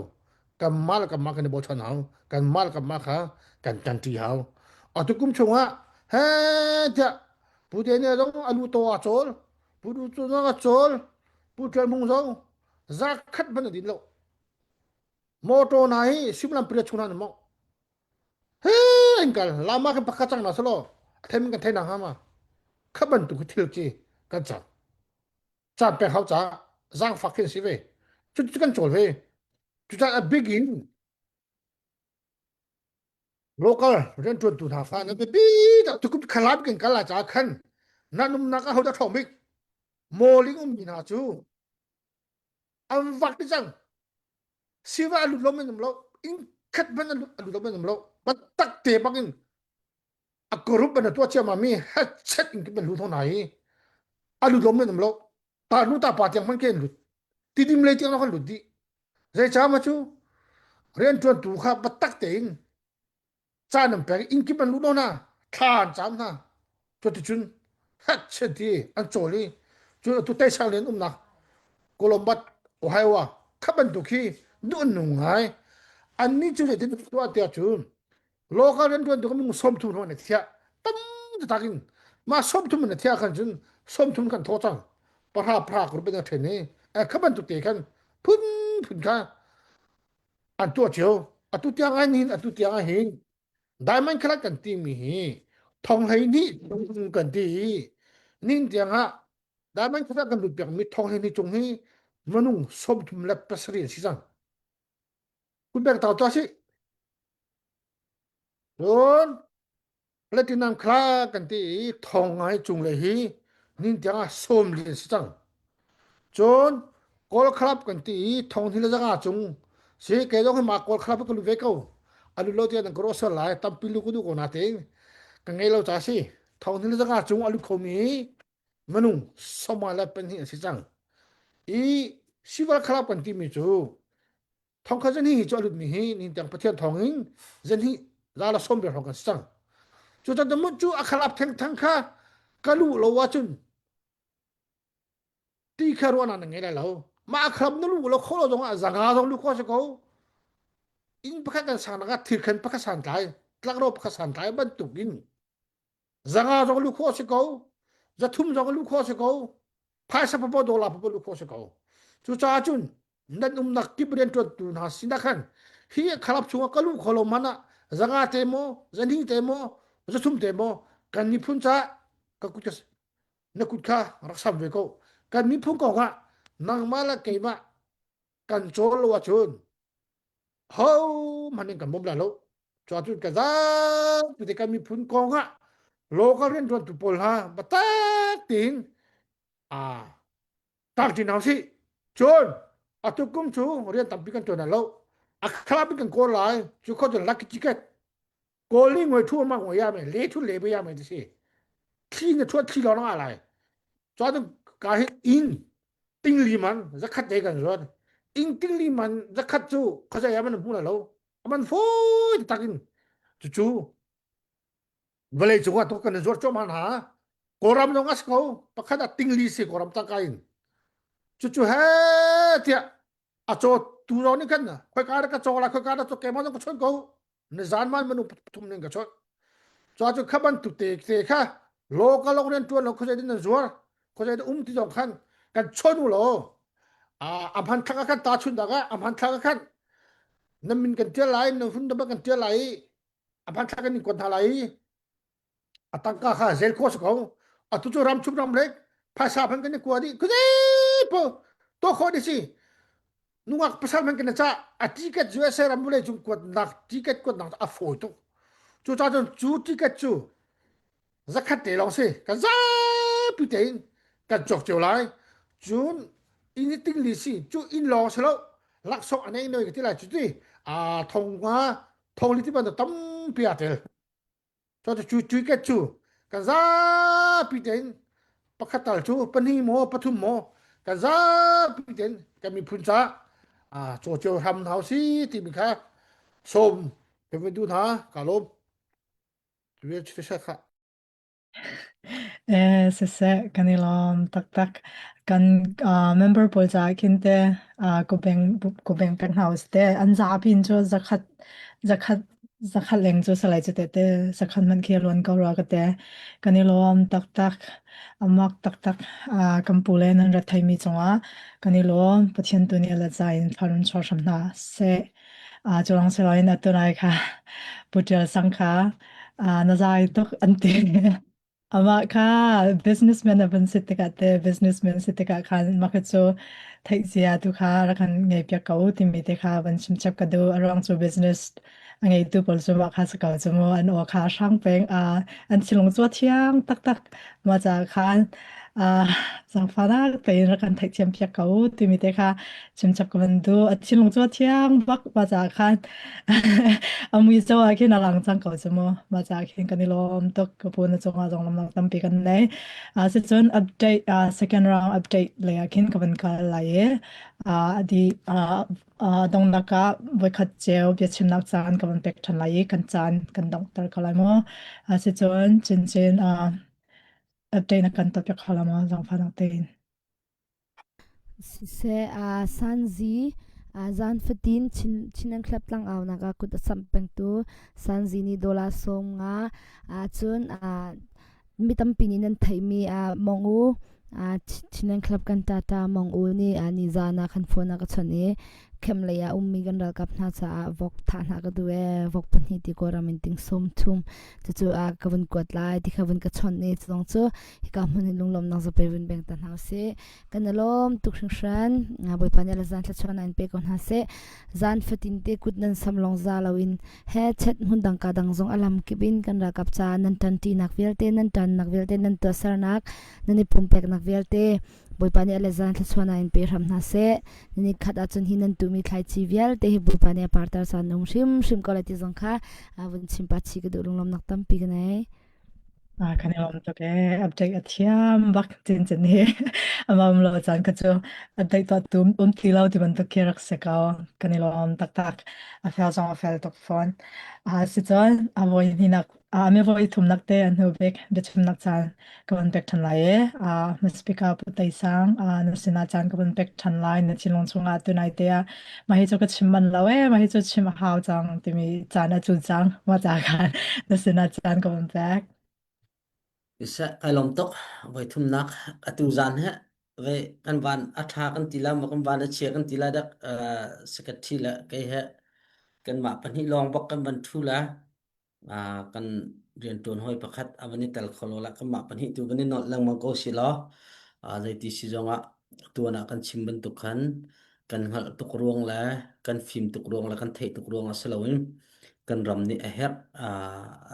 C: kan mah le kan mah kan i bochan hau kan mah le kan mah kha kan kan ṭi hau atu kum chungah he tiah pu te ne zong alu to a chawl pu du cu zong a chawl pu ṭuan hmung zong za khat hmanh a din lo motor hna hi simlam pria chung hna mong he an kal lama kan pakhat cang na salo a them kan thei na hama kha bantuk thil chi kan cang caan pek hau ca zaangfak khin si ve cu cu kan cawl ve cu ca a big in local riantuantu hna fa na biapi dah tukum khalap kan kal la ca khan nan umnak a ho dah ṭhawng bik mawling ummi hna cu an vak ti cang siva a lut lo men um lo. In khat hmanh a lut a lut lo um lo. Batak te bak in a group an tuah ciammam mi headset in kan lut hna hi a lut lo men um lo. Ta nu ta pa tiang hmanh ke an lut. Tidim lei tiang kan lut dih. Zeicah ma cu rianṭuantu kha batak tein caan an pek inn kip an luh hna thla an cam hna cuticun hatchet ti an cawl i cun atu teisang len umnak Columbus Ohio ah kha bantuk hi duh an nung ngai annih cu zeitin tuah tiah cun local rianṭuan tu kan minung 30 hrawng na thiah tam taktak in mah 30 na thiah khan cun 30 kan thaw cang pahra pahra group in a ṭhen i kha bantuk te khan phun phun kha an tuah cio atu tiang ah hin atu tiang ah hin diamond khalat kan timi hi thong hlei nih kan ti i nin tiang ah diamond khalat kan lut piak mi thong hlei ni cung hi minung 37 an si cang kun bek tau to si cun Platinum kha kan ti i thong ngai cung le hi nin tiang ah sawm lian si cang. Cun Kawl Club kan ti i thong hi le zanga cung si kei zong hi ma Kawl Club ka lu ve ko. Alu lo tiah nan ka ruah lai tampi lu ka duh ko natein ka ngei lo ca si. Thong hi le zanga cung alu khomi minung sawma le pahnih an si cang. I Silver Club kan timi cu Thongkhat zan hi cu a lutmi hi ningtang Pathian thawngin zan hi za la som ber hrawng kan si cang. Cu tan mut cu a khalap thengthang kha ka luh lo ahcun ti kha ruahnak na ngei lai lo. Mah a khalap na luh lo kho lo zong ah zanga zong lu kho si ko. Inn pakhat kan sang nak ah thirkhan pakhat santlai, tlakro pakhat santlai bantuk in zanga zong lu khawh si ko zathum zong lu khawh si ko phaisa papo dollar papo lu khawh si ko cucaah cun nan umnak kip rianṭuantu hna sinah khan hi khalap chungah ka lu kho lo man ah zanga te maw zahnih te maw zathum te maw kan miphun caah ka kut ka na kut kha rak sam ve ko kan miphun kong ah nangmah le keimah kan cawl lo ahcun hohmanh in kan bawm lai lo cuahcun ka zapi te kan miphun kong ah local rianṭuantu pawl hna biatak tein a tangṭi hna usih cun atu kum cu rian tampi kan ṭuan lo a khalap in kan kawl lai cu kho cun lucky ticket kawl nih ngoi thu ma ngoi ya me le thu le be ya me ti si thli na thuat thli lawng a lai cuahcun ka hi inn tingli man zakhat te kan zuan inn tingli man zakhat cu khazai ah man hmu la lo aman foi takin cucu vawlei cung ah to kan zuar cuahmah hna kawlram zong as ko pakhat ah tingli si kawlram tangka in cucu he tiah a caw tu zong nih khan khoika dah ka caw lai khoika dah caw keimah zong ka chawnh ko ni zan man manu pathum ning ka chawnh cho cu kha bantuk te te kha local long rian tuan lo khozai din nan zuar khozai da um ti zong khan kan chon u lo a hman thlak khan ta chun dak a hman thlak khan nan min kan tial lai nan hun da kan tial lai a hman thlak kan in kon hna lai a tangka kha zel kho si ko atu cu ram chung ram lek phaisa phan kan i kua dih kuzei po to kho di si nungak pasal man kan ca a ticket USA ram vulei cung kuatnak ticket kuatnak a fawi tuk cu ca cun cu ticket cu zakhat te lawng si kan zapi tein kan cawk cio lai cun inn i ting li si cu inn lawng si lo laksawng a nei noi ka ti lai cu ti a thong nga thong li ti bantuk tampi aa tel Cu cu ticket cu kan zapi tein pakhat tal cu pahnih maw pathum maw kan zapi tein kan miphun caah caw cio hram hna si timi kha sawm kan vun duh hna ka lawm. Kha.
A: Eh, siseh, kan i lawm taktak. Kan uh, member pawl caah khin te uh, ku beng ku beng pek hna usih te. An zapi in cu zakhat zakhat zakhat leng cu salai cu te te zakhat hmanh khi a luan ko rua ka te. Kan i lawm taktak. Amak taktak. Uh, kan pu le nan rat theimi cungah kan i lawm. Pathian tu nih a let za in farun chuah hram hna seh. Uh, cu lawng si loin atu nai kha Pu Ṭial Sang kha uh, na zai tuk an ti. Amah kha businessman a van si tikah te businessman si tikah khan mah kha cu theihcia tu kha rak kan ngei piak ko timi te kha van chim chap ka duh. A ruang cu business a ngeitu pawl cu mah kha si ko cu mu an aw kha a hrang peng. Uh, an thinlung cu a thiang taktak. Mah caah khan. Uh, zaangfahnak tein rak kan theihthiam piak ko timi te kha chimchap ka van duh. A thinlung cu a thiang bak ma caah khan a mui zo ah khin a lang cang ko cu mu. Ma caah khin kan i lawm tuk. Ka pu na cungah zong lawmnak tampi kan nei. Uh, sicun update uh, second round update lei ah khin ka van kal lai i uh, di uh, uh, donghnak ah voikhat ceu biachimnak caan ka van pek ṭhan lai i kan caan kan donghter ko lai mu. Uh, sicun chinchin uh, update na kan tuahpiak kho la maw zaangfahnak tein?
D: Siseh, uh, Sanzi, uh, zan fatin Chin, Chinland Club tlangaunak ah kut a samh pengtu Sanzi nih dollar 50 uh, cun uh, mi tampi nih nan theihmi uh, Mong U uh, Chinland Club kan tata Mong U nih uh, ni zan ah khan phone a ka chawnh i khem lei ah ummi kan ralkap hna caah vok thah hna ka duh ee vok pahnih ti kawlram in ting sawm thum cucu a ka vun kuat lai ti kha vun ka chawnh i cudong cu hika hmun hin lunglawmnak zapei vun beng ta hna usih kan i lawm tuk hringhran bawipa nih zan thluachuah in pe ko hna seh zan fatin te kut nan sam long za loin he chet hmun dang ka dang zong alam kip in kan ralkap ca nan tanti nak vialte nan tan nak vialte nan tuahsernak nan i pumpeknak vialte Bawipa nih a le zan thluachuahnak in pe hram hna seh. Ni khat ahcun hi nan tuhmi thlaici vialte hi Bawipa nih a parter caan um hrimhrim ko lai ti zong kha vun chim pa chi ka duh lunglawmnak tampi ka nei.
A: Ah, kan i lawm tuk ee. Update a thiam bak cin cin hi. Amam lo caan ka cu update tuah tum um ti lo ti bantuk khi rak si ko. Kan i lawm taktak. A fel zong a fel tuk fawn. Ah, si cun a voi hnih Ah mi voi thumnak te an hnu bik biachimnak caan ka van pek ṭhan lai i ah speaker Pu Tei Sang ah na sinah caan ka van pek ṭhan lai na thinlung chungah tunai te ah mah hi cu ka chim manh lo ee mah hi cu chim a hau cang timi caan a cu cang mah ca khan na sinah caan ka van pek.
B: Siseh, kai lawm tuk. Voi thumnak atu zan he ve kan van a ṭha kan ti la maw kan van a chia kan ti la dak secretary le kei he kanmah pahnih lawng bak kan van ṭhu la. Kan rianṭuan hawi pakhat a van i tel kho lo la kanmah pahnih tu van i nolh lengmang ko si law zeiti si zongah tuan ah kan chim bantuk khan kan hngalh tuk ruang le kan fim tuk ruang le kan theih tuk ruang ah si loin kan ram nih a herh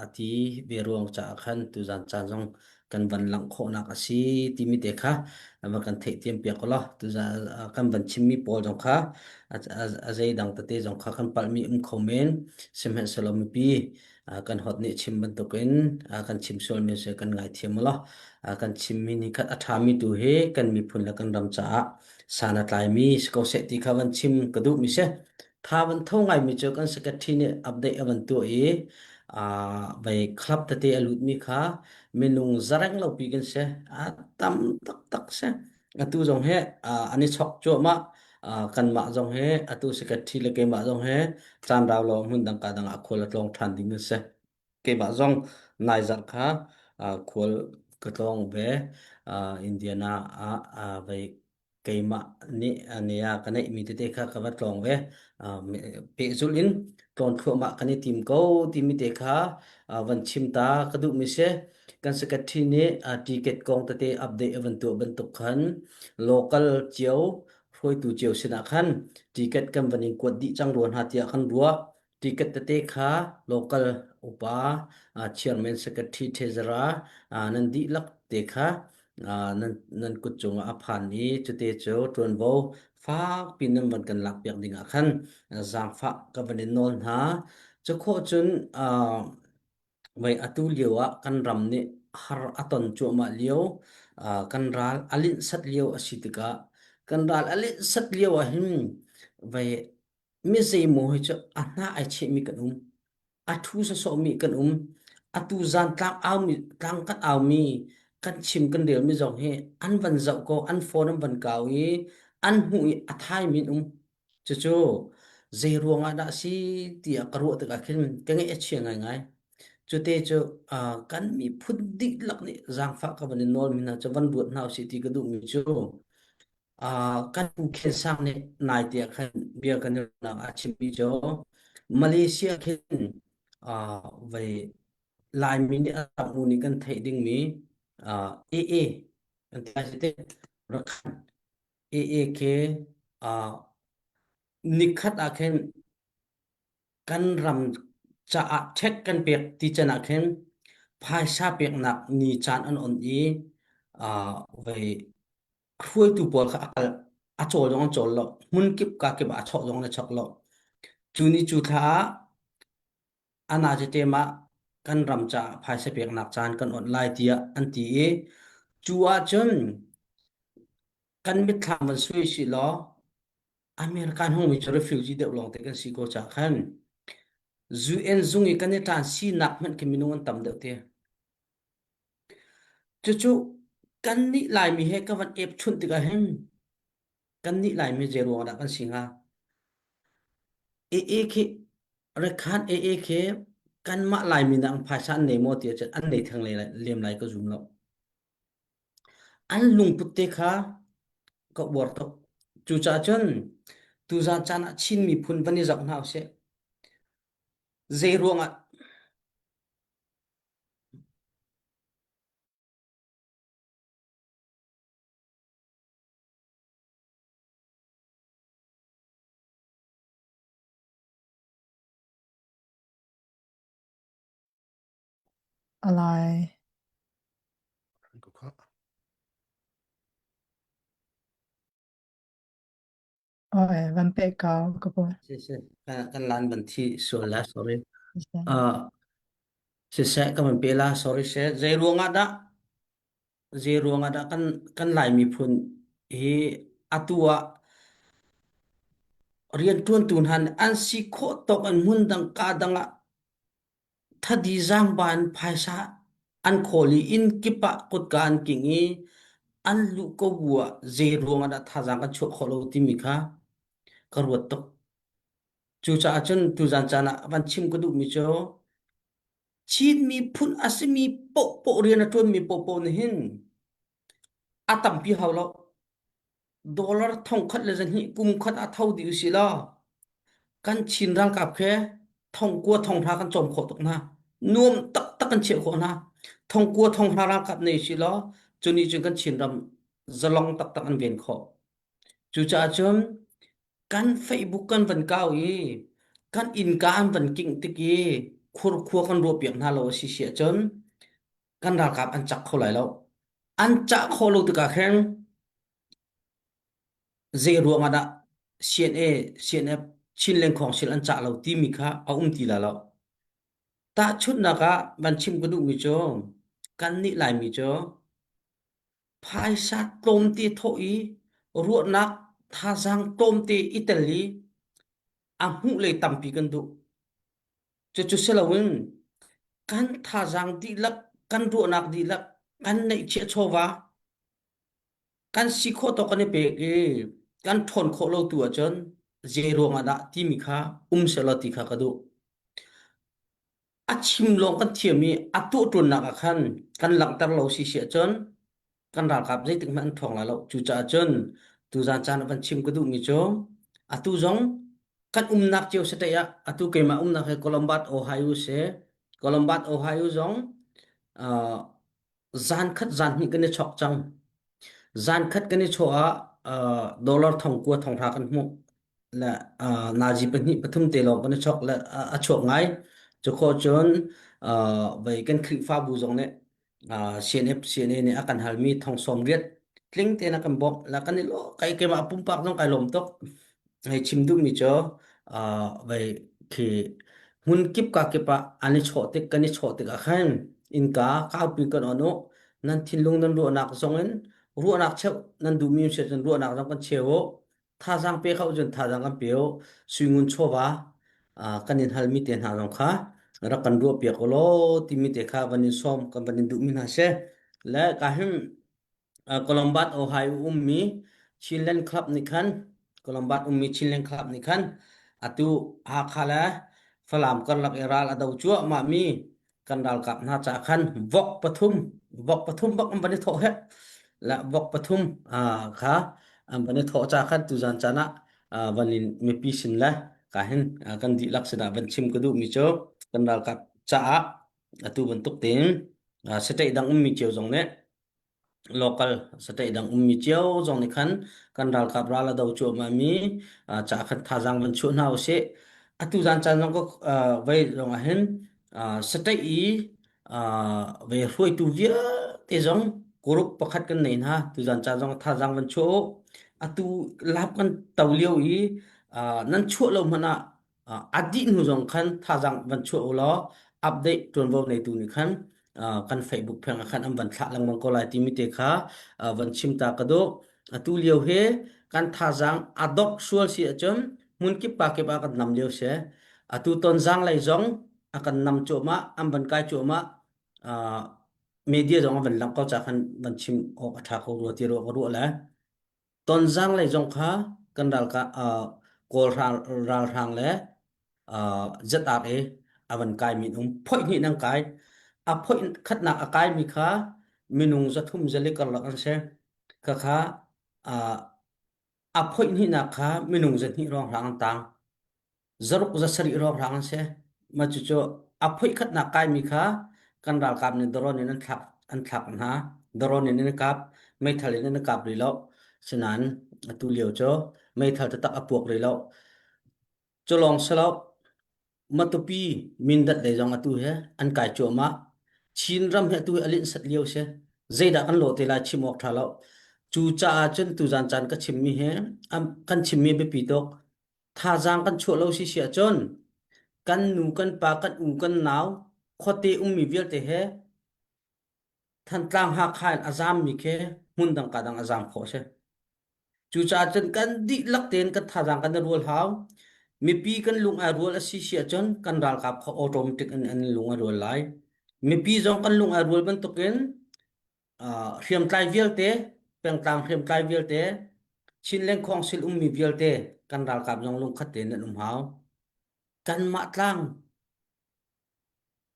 B: a ti ve ruang caah khan tuzan caan zong kan van langh khawhnak a si timi te kha va kan theihthiam piak law tuzan kan van chimmi pawl zong kha a zeidang tete zong kha kan palhmi um kho men sihmanhsehlaw mipi kan hot nih chim bantukin kan chim sualmi si kan ngaithiam law kan chimmi nih khat a ṭhami tu hi kan miphun le kan ram caah san a tlaimi si ko seh ti kha van chim ka duhmi si Tha van tho ngaimi cu kan secretary nih update a van tuah i vei club tete a lutmi kha minung zareng lopi kan si. A tam taktak si. Atu zong hi an i chok cuahmah. Kanmah zong hi atu secretary le keimah zong hi caan rau lo hmun dang ka dang ah khual a tlawng ṭhan ding an si. Keimah zong nai zarh kha khual ka tlawng ve. Indiana ah vei keimah nih nia ka neihmi tete kha ka va tlawng ve. Pehzulh in tlawn thluahmah kan i tim ko timi te kha van chim ta ka duhmi si. Kan secretary nih ticket kong tete update a van tuah bantuk khan local cio hruaitu cio sinah khan ticket kan van in kuat dih cang rua hna tiah kan ruah. Ticket tete kha local upa chairman secretary treasurer nan dihlak te kha nan nan kut cungah a phan i cute cu ṭuanvo fakpi nan van kan lakpiak ding ah khan zaangfah ka van in nawl hna. Cu khawh cun Vei atu lio ah kan ram nih har a ton cuahmah lio, kan ral a linhsat lio a si tikah kan ral a linhsat lio ah hin vei mi zeimaw hi cu a hna ai chehmi kan um. A ṭhu sawsawhmi kan um. Atu zan tlang aumi tlang kan aumi kan chim kan relmi zong hi an van zoh ko an phone an van kau i an hmuh i a thaimi an um. Cucu zei ruang ah dah a si tiah ka ruah tikah khin ka ngaih a chia ngaingai. Cute cu uh, kan miphun dihlak nih zaangfah ka van in nawlmi hna cu van ruat hna usih ti ka duhmi cu uh, kan Pu Khen Sang nih nai tiah khan bia kan i ruahnak ah a chimmi cu Malaysia khin uh, vei Laimi nih a tam u nih kan theih dingmi uh, AA an ti lai te rakhan AA khi uh, nikhat ah khin kan ram caah check kan pek ti can ah khin phaisa peknak ni caan an on i. Vei hruaitu pawl kha a kal a cawl zong an cawl lo. Hmun kip ka kip ah a chawk zong an i chawk lo. Cu ni cu thla ah anazitem ah kan ram caah phaisa peknak caan kan onh lai tiah an ti i cu ahcun kan mitthlam van sui sih law American hungmi cu refugee deuh lawngte kan si ko caah khan UN zung i kan i ṭan sinak hmanh khi minung an tam deuh ti. Cucu kannih Laimi he ka van epchunh tikah hin kannih Laimi zei ruang dah kan si hnga? AA khi rekhan AA khi kanmah Laimi nak phaisa an nei maw ti ahcun an nei theng lem lai ka zum lo. An lungput te kha ka uar tuk. Cucaah cun tuzan caan ah Chin miphun van i zoh hna usih. Zei ruangah
A: Alai. Oi, van pe kau ka pu.
B: Si si kan lan ban thi sual la sorry. Uh, siseh ka van pe la sorry se zei ruangah dah zei ruangah dah kan kan Lai miphun hi atu ah rianṭuantu hna nih an si khawh tawk in hmun dang ka dang ah thadi zaangba in phaisa an khawl i inn kip ah kutka an king i an luh ko bu ah zei ruangah dah thazaang kan chuah khawh lo timi kha ka ruat tuk. Cucaah cun tuzan caan ah van chim ka duhmi cu Chin miphun a simi paohpaoh rian a ṭuanmi paohpaoh nih hin a tampi hau lo. Dollar thongkhat le zahnih kum khat ah tho dih usih law kan Chin ralkap khi thongkua thonghra kan cawm khawh tuk hna. Nuam taktak kan chiah khawh hna. Thongkua thonghra ralkap nei usih law cu nih cun kan Chinram zalong taktak an ven khawh. Cucaah cun kan Facebook kan van kau i kan innka an van kingh tik i khurkhua kan ruahpiak hna lo a si si ahcun kan ralkap an cak kho lai lo. An cah khawh lo tikah khin zei ruang ah dah CNA, CNF, Chinland Council an cah lo timi kha a um ti lai lo. Tahchunhnak ah van chim ka duhmi cu kannih Laimi cu phaisa tlawmte thawh i ruahnak thazaang tlawmte i tel i a hmuh lei tampi kan duh. Cucu si loin kan thazaang dihlak, kan ruahnak dihlak, kan neihchiah chawva, kan si khawh tawk kan i pek i kan ṭhawn khawh lo tu ahcun zei ruangah dah timi kha um sehlaw ti kha ka duh. A chim lawng kan thiam i a tuahṭuannak ah khan kan langhter lo si si ahcun kan ralkap zeitik hmanh an ṭhawng lai lo. Cucaah cun tuzan caan ah van chim ka duhmi cu atu zong kan umnak cio state ah atu keimah umnak hi Columbus, Ohio si. Columbus, Ohio zong uh, zan khat zan hnih kan i chok cang. Zan khat kan i chawh ah uh, dollar thong kua thong hra kan hmuh. Le uh, nazi pahnih pathum te lawng kan i chok le a chuak ngai. Cu khawh cun uh, vei kan Khrihfabu zong nih CNF CNA nih a kan halmi thong sawm riat tling tein a kan bawmh la kan i lo kai keimah pumpak zong kai lawm tuk hei chim duhmi cu vei khi hmun kip ka kip ah an i chawh tik kan i chawh tik ah khan innka kaupi kan on u nan thinlung nan ruahnak zong in ruahnak cheuh nan duhmi si cun ruahnak zong kan cheu u thazaang pe kho cun thazaang kan pe u suingun chawva kan in halmi te hna zong kha rak kan ruah piak u law timi te kha van in sawm kan van in duhmi hna si le ka him Columbus Ohio ummi Chinland Club nih khan Columbus ummi Chinland Club nih khan atu Hakha le Falam karlak i ral a do cuahmah mi kan ralkap hna caah khan vok pathum vok pathum bak an van i thawh hek la vok pathum kha an van i thawh ca khan tuzan caan ah van in mipi sin le ka hin kan dihlak sinah van chim ka duhmi cu kan ralkap caah atu bantuk tein state dang ummi cio zong nih local state dang ummi cio zong nih khan kan ralkap ral a do cuahmah mi ca khan thazaang van chuah hna usih atu zan caan zong ka vei zong ah hin state i vei hruaitu vialte zong Group pakhat kan nei hna. Tuzan ca zong thazaang van chuah u. Atu lap kan to lio i nan chuah lo hmanh ah a dih hnu zong khan thazaang van chuah u law update ṭuanvo neitu nih khan kan Facebook pheng ah khan an van thlah lengmang ko lai timi te kha van chim ta ka duh. Atu lio hi kan thazaang a dok sual si ahcun hmun kip pa kip ah kan nam lio si. Atu tonzang lei zong a kan nam cuahmah, an van kai cuahmah. Media zong a van langh ko ca khan van chim awk a ṭha ko rua ti ruah ka ruah le Tonzang lei zong kha kan ralkap Kawl ralhrang le ZRA a van kaimi an um. Phoih hnih an kai. A phoih khatnak a kaimi kha minung 300 zali karlak an si. Khakha a phoih hnihnak kha minung 200 hrawnghrang an tang. Zaruk 700 hrawnghrang an si. Mah cucu a phoihkhatnak kaimi kha kan ralkap nih drone in an thlak an thlak hna. Drone in an kap, meithal in an kap rih lo. Sinain atu lio cu meithal taktak a puak rih lo. Cu lawng si lo, Matupi Mindat lei zong atu he an kai cuahmah. Chinram hi atu hi a linhsat lio si. Zeidah kan lawh te lai chim awk ṭha lo. Cu caah cun tuzan caan ka chimmi hi kan chimmi biapi tuk. Thazaang kan chuah lo si si ahcun kan nu kan pa kan u kan nau khuate ummi vialte he Thantlang Hakha in a zaammi khi hmun dang ka dang a zaam khawh a si. Cucaah cun kan dihlak tein kan thazaang kan i rual hau. Mipi kan lung ai rual a si si ahcun kan ralkap kha automatic in an lung a rual lai. Mipi zong kan lung ai rual bantukin hriamtlai vialte, pengtlang hriamtlai vialte, Chinland Council ummi vialte kan ralkap zong lungkhat tein an um hau. Kanmah tlang,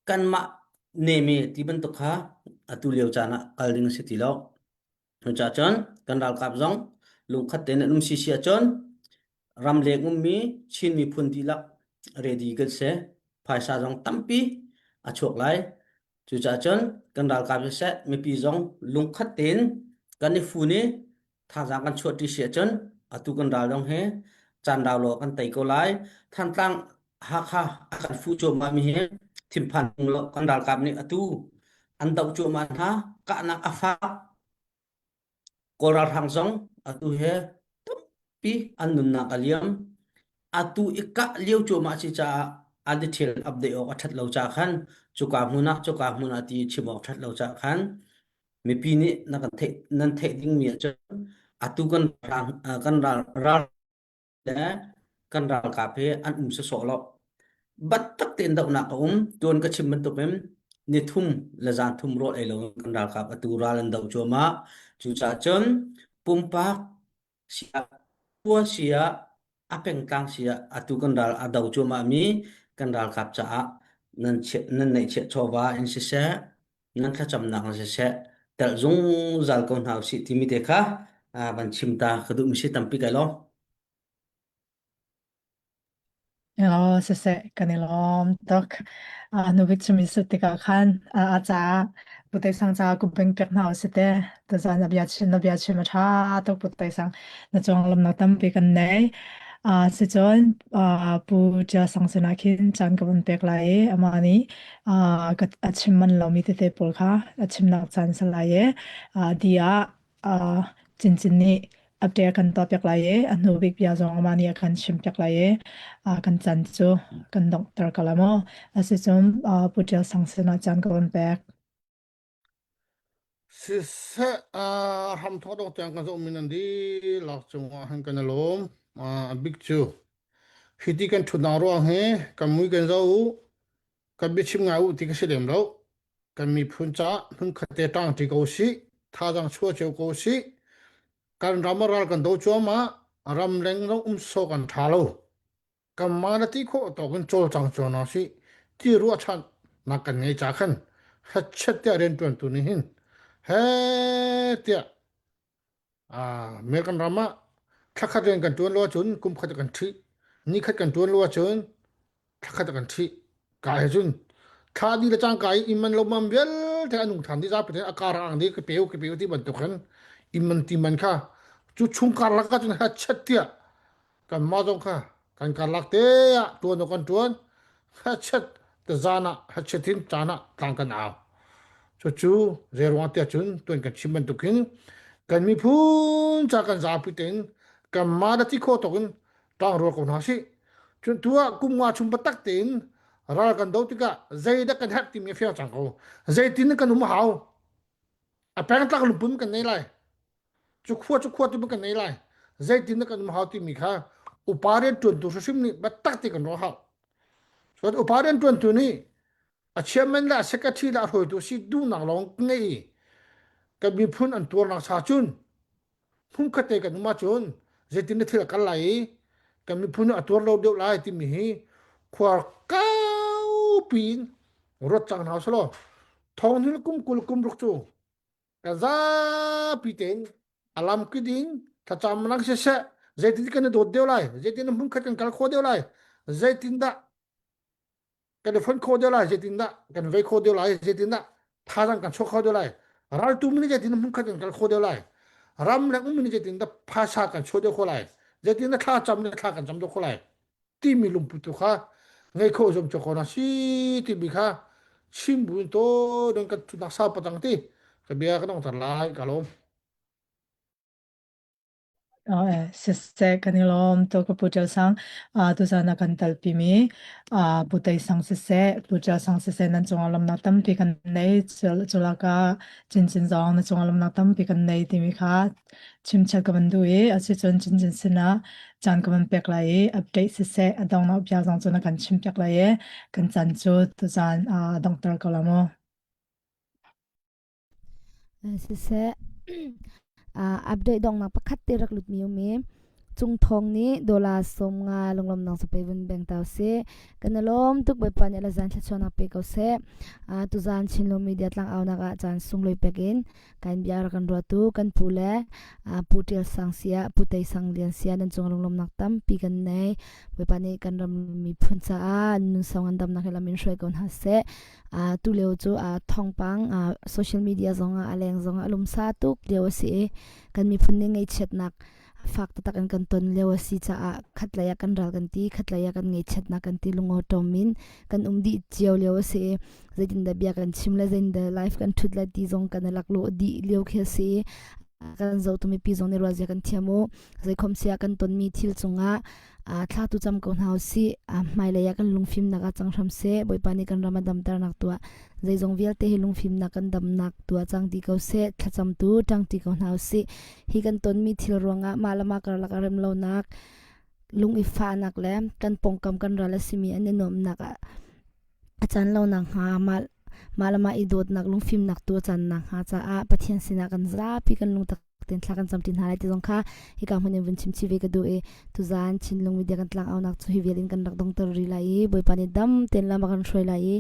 B: kanmah neme ti bantuk kha atu lio caan ah kal ding a si ti lo. Cucaah cun kan ralkap zong lungkhat tein an um si si ahcun ramleng ummi Chin miphun dihlak ready kan si. Phaisa zong tampi a chuak lai. Cucaah cun kan ralkap siseh mipi zong lungkhat tein kan i fun i thazaang kan chuahṭi si ahcun atu kan ral zong hi caan rau lo kan tei ko lai. Thantlang Hakha a kan fuh cuahmah mi hi thinphan lo kan ralkap nih atu an doh cuahmah hna kahnak a fak Kawl ralhrang zong atu he tampi an nunnak a liam. Atu i kah lio cuahmah si caah an i thil update awk a ṭhat lo caah khan cuka hmun ah cuka hmun ah ti chim awk ṭhat lo caah khan mipi nih na kan theih nan theih dingmi ahcun atu kan rang kan ral ral le kan ralkap hi an um sawsawh lo. Battak tein dohnak a um. Tuan ka chim bantukin ni thum le zan thum rawl ei lo kan ralkap atu ral an doh cuahmah. Cucaah cun pumpak siah, khua siah, a pengtlang siah atu kan ral a do cuahmah mi kan ralkap caah nan chiah, nan neihchiah chawva in siseh, nan thlacamnak in siseh, telh zungzal ko hna usih timi te kha van chim ta ka duhmi si tampi kai lawm.
A: Aw, siseh, kan i lawm tuk. Nubik chim i sut tikah khan a caah Putai sang caah kum peng pek hna usih te. Tuzan na bia chim na bia chim a ṭha tuk Putai sang na cung lamnak tampi kan nei. Sicun Pu Ṭial Sang sinah khin caan ka vun pek lai i amah nih a chim manh lomi tete pawl kha a chimnak caan si lai i di ah Cincin nih update a kan tuahpiak lai i a hnu bik bia zong amah nih a kan chimpiak lai i kan caan cu kan donghter ko lai maw? Asicun Pu Ṭial Sang sinah caan ka vun pek.
C: Siseh, hramthawk dong tiang kan zohmi nan dihlak cungah hin kan i lawm. A bik cu hiti kan ṭhutnak ruang hi kan mui kan zoh u, kan biachim ngai u ti ka si lem lo. Kan miphun caah hmunkhat te ṭangṭi ko sih, thazaang chuah cio ko sih. Kan ram a ral kan do cuahmah, ramleng zong um sawh kan ṭha lo. Kanmah na ti khawh tawk in cawlcang cio hna sih ti ruahchannak kan ngei ca khan hachet tiah rianṭuantu nih hin he tiah American ram ah thlakhat rian kan ṭuan lo ahcun kum khat kan ṭhih nikhat kan ṭuan lo ahcun thlakhat kan ṭhih ka he cun thla dih le cangka i inn man lo man vialte a nung ṭhan dih zapi a kar ang dih ka peu ka peu ti bantuk khan inn man ti man kha cu chung karlak ah cun hachet tiah kanmah zong kha kan karlak te ah ṭuan awk kan ṭuan hachet te zan ah hachet in caan ah tlang kan au. Cucu zeiruang tiah cun tuan kan chim bantukin kan miphun ca kan zapi tein kanmah le ti khawh tawk in ṭangrual ko hna sih. Cun tu ah kum nga chung biatak tein ral kan do tikah zeidah kan herh timi a fiang cang ko. Zeitin kan um a hau. A pengtlang lungpum kan nei lai. Cu khua cu khua tu kan nei lai. Zeitin kan um hau timi kha upa rian ṭuantu hrimhrim nih biatak te kan ruah hau. Cun upa rian ṭuantu nih a chairman le a secretary le a hruaitu si duhnak lawng ngei i kan miphun an tuarnak cha cun hmunkhat te kan um ahcun zeitin na thil a kal lai i kan miphun a tuar lo deuh lai timi hi khua kaupi in ruat cang hna usih law thong hil kum 20 kum ruk cu kan zapi tein a lamkip in thlacamnak siseh zeitin kan i dawt deuh lai zeitin hmunkhat kan kal khawh deuh lai zeitindah kan i fonh khawh deuh lai zeitindah kan vei khawh deuh lai zeitindah thazaang kan chuah kho deuh lai raltu nih zeitin hmunkhat kan kal khawh deuh lai ram le um nih zeitindah phaisa kan chuah deuh khawh lai zeitindah thla cam le thla kan cam deuh khawh lai timi lungput tu kha ngei khawh zong cho na si timi kha chim buin to don kan thunak sau patang ti ka bia ka dong tar lai ka lawm.
A: Siseh kan i lawm tuk Pu Ṭial Sang. Tuzaan a kan telpimi Pu Tei Sang siseh, Pu Ṭial Sang siseh nan cungah lawmhnak tampi kan nei. Culakah Cincin zong na cungah lawmhnak tampi kan nei timi kha chimchat ka van duh i asicun Cincin sinah caan ka van pek lai i update siseh a donghnak bia zong cu na kan chimpiak lai i kan caan cu tuzaan a donghter ko la mu.
D: Siseh, update donghnak pakhat te rak lutmi um i Cung Thawng nih dollar 50 lunglawmnak cu pe vun beng ta usih. Kan i lawm tuk Bawipa nih a zan thluachuahnak pe ko seh. Tuzaan Chinlo Media tlangaunak ah caan sunglawi pek in kan bia rak kan ruahtu kan pu le Pu Ṭial Sang sia Pu Tei Sang Lian sia nan cung lunglawmnak tampi kan nei. Bawipa nih kan ram miphun caah nun sau ngandamnak he lam in hruai ko hna seh. Tu lio cu thawngpang social media zongah a leng zongah a lumsa tuk lio a si i kan miphun nih ngaihchiatnak fak taktak in kan ton lio a si caah khatlei ah kan ral kan ti khatlei ah kan ngaihchiatnak kan ti lungawṭawm in kan um dih cio lio a si i zeitindah bia kan chim le zeitindah live kan ṭhut le ti zong kan i laklawh dih lio khi a si i kan zohtu mipi zong nih ruahzia kan thiam u zeikhom sia kan tonmi thil cungah thla tu cam ko hna usih. Hmailei ah kan lungfimnak ah cang hram seh. Bawipa nih kan ram a damternak tuah. Zeizong vialte hi lungfimnak kan damnak tuah cang ti ko seh. Thlacam tu ṭangṭi ko hna usih. Hi kan tonmi thil ruangah mah le mah karlak a rem lonak, lung i fahnak le kan pawngkam kan ral a simi an i nuamhnak ah a can lo nakhnga mah mah le mah i dawtnak lungfimnak tu a can nakhnga caah Pathian sinah kan zapi kan lungtak ten thla kan camṭi hna lai ti zong kha hika hmun in vun chim chih ve ka duh i tuzaan Chinlung media kan tlang aunak cu hi vial in kan rak dongter rih lai i Bawipa nih dam ten lam a kan hruai lai i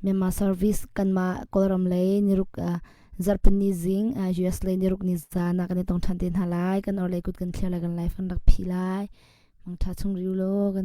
D: Myanmar service kanmah Kawlram lei niruk zarhpini zing US lei niruk ni zan ah kan i tong ṭhan te hna lai kan orhlei kut kan thliar lai kan life kan rak phi lai mangṭha chung riu law kan.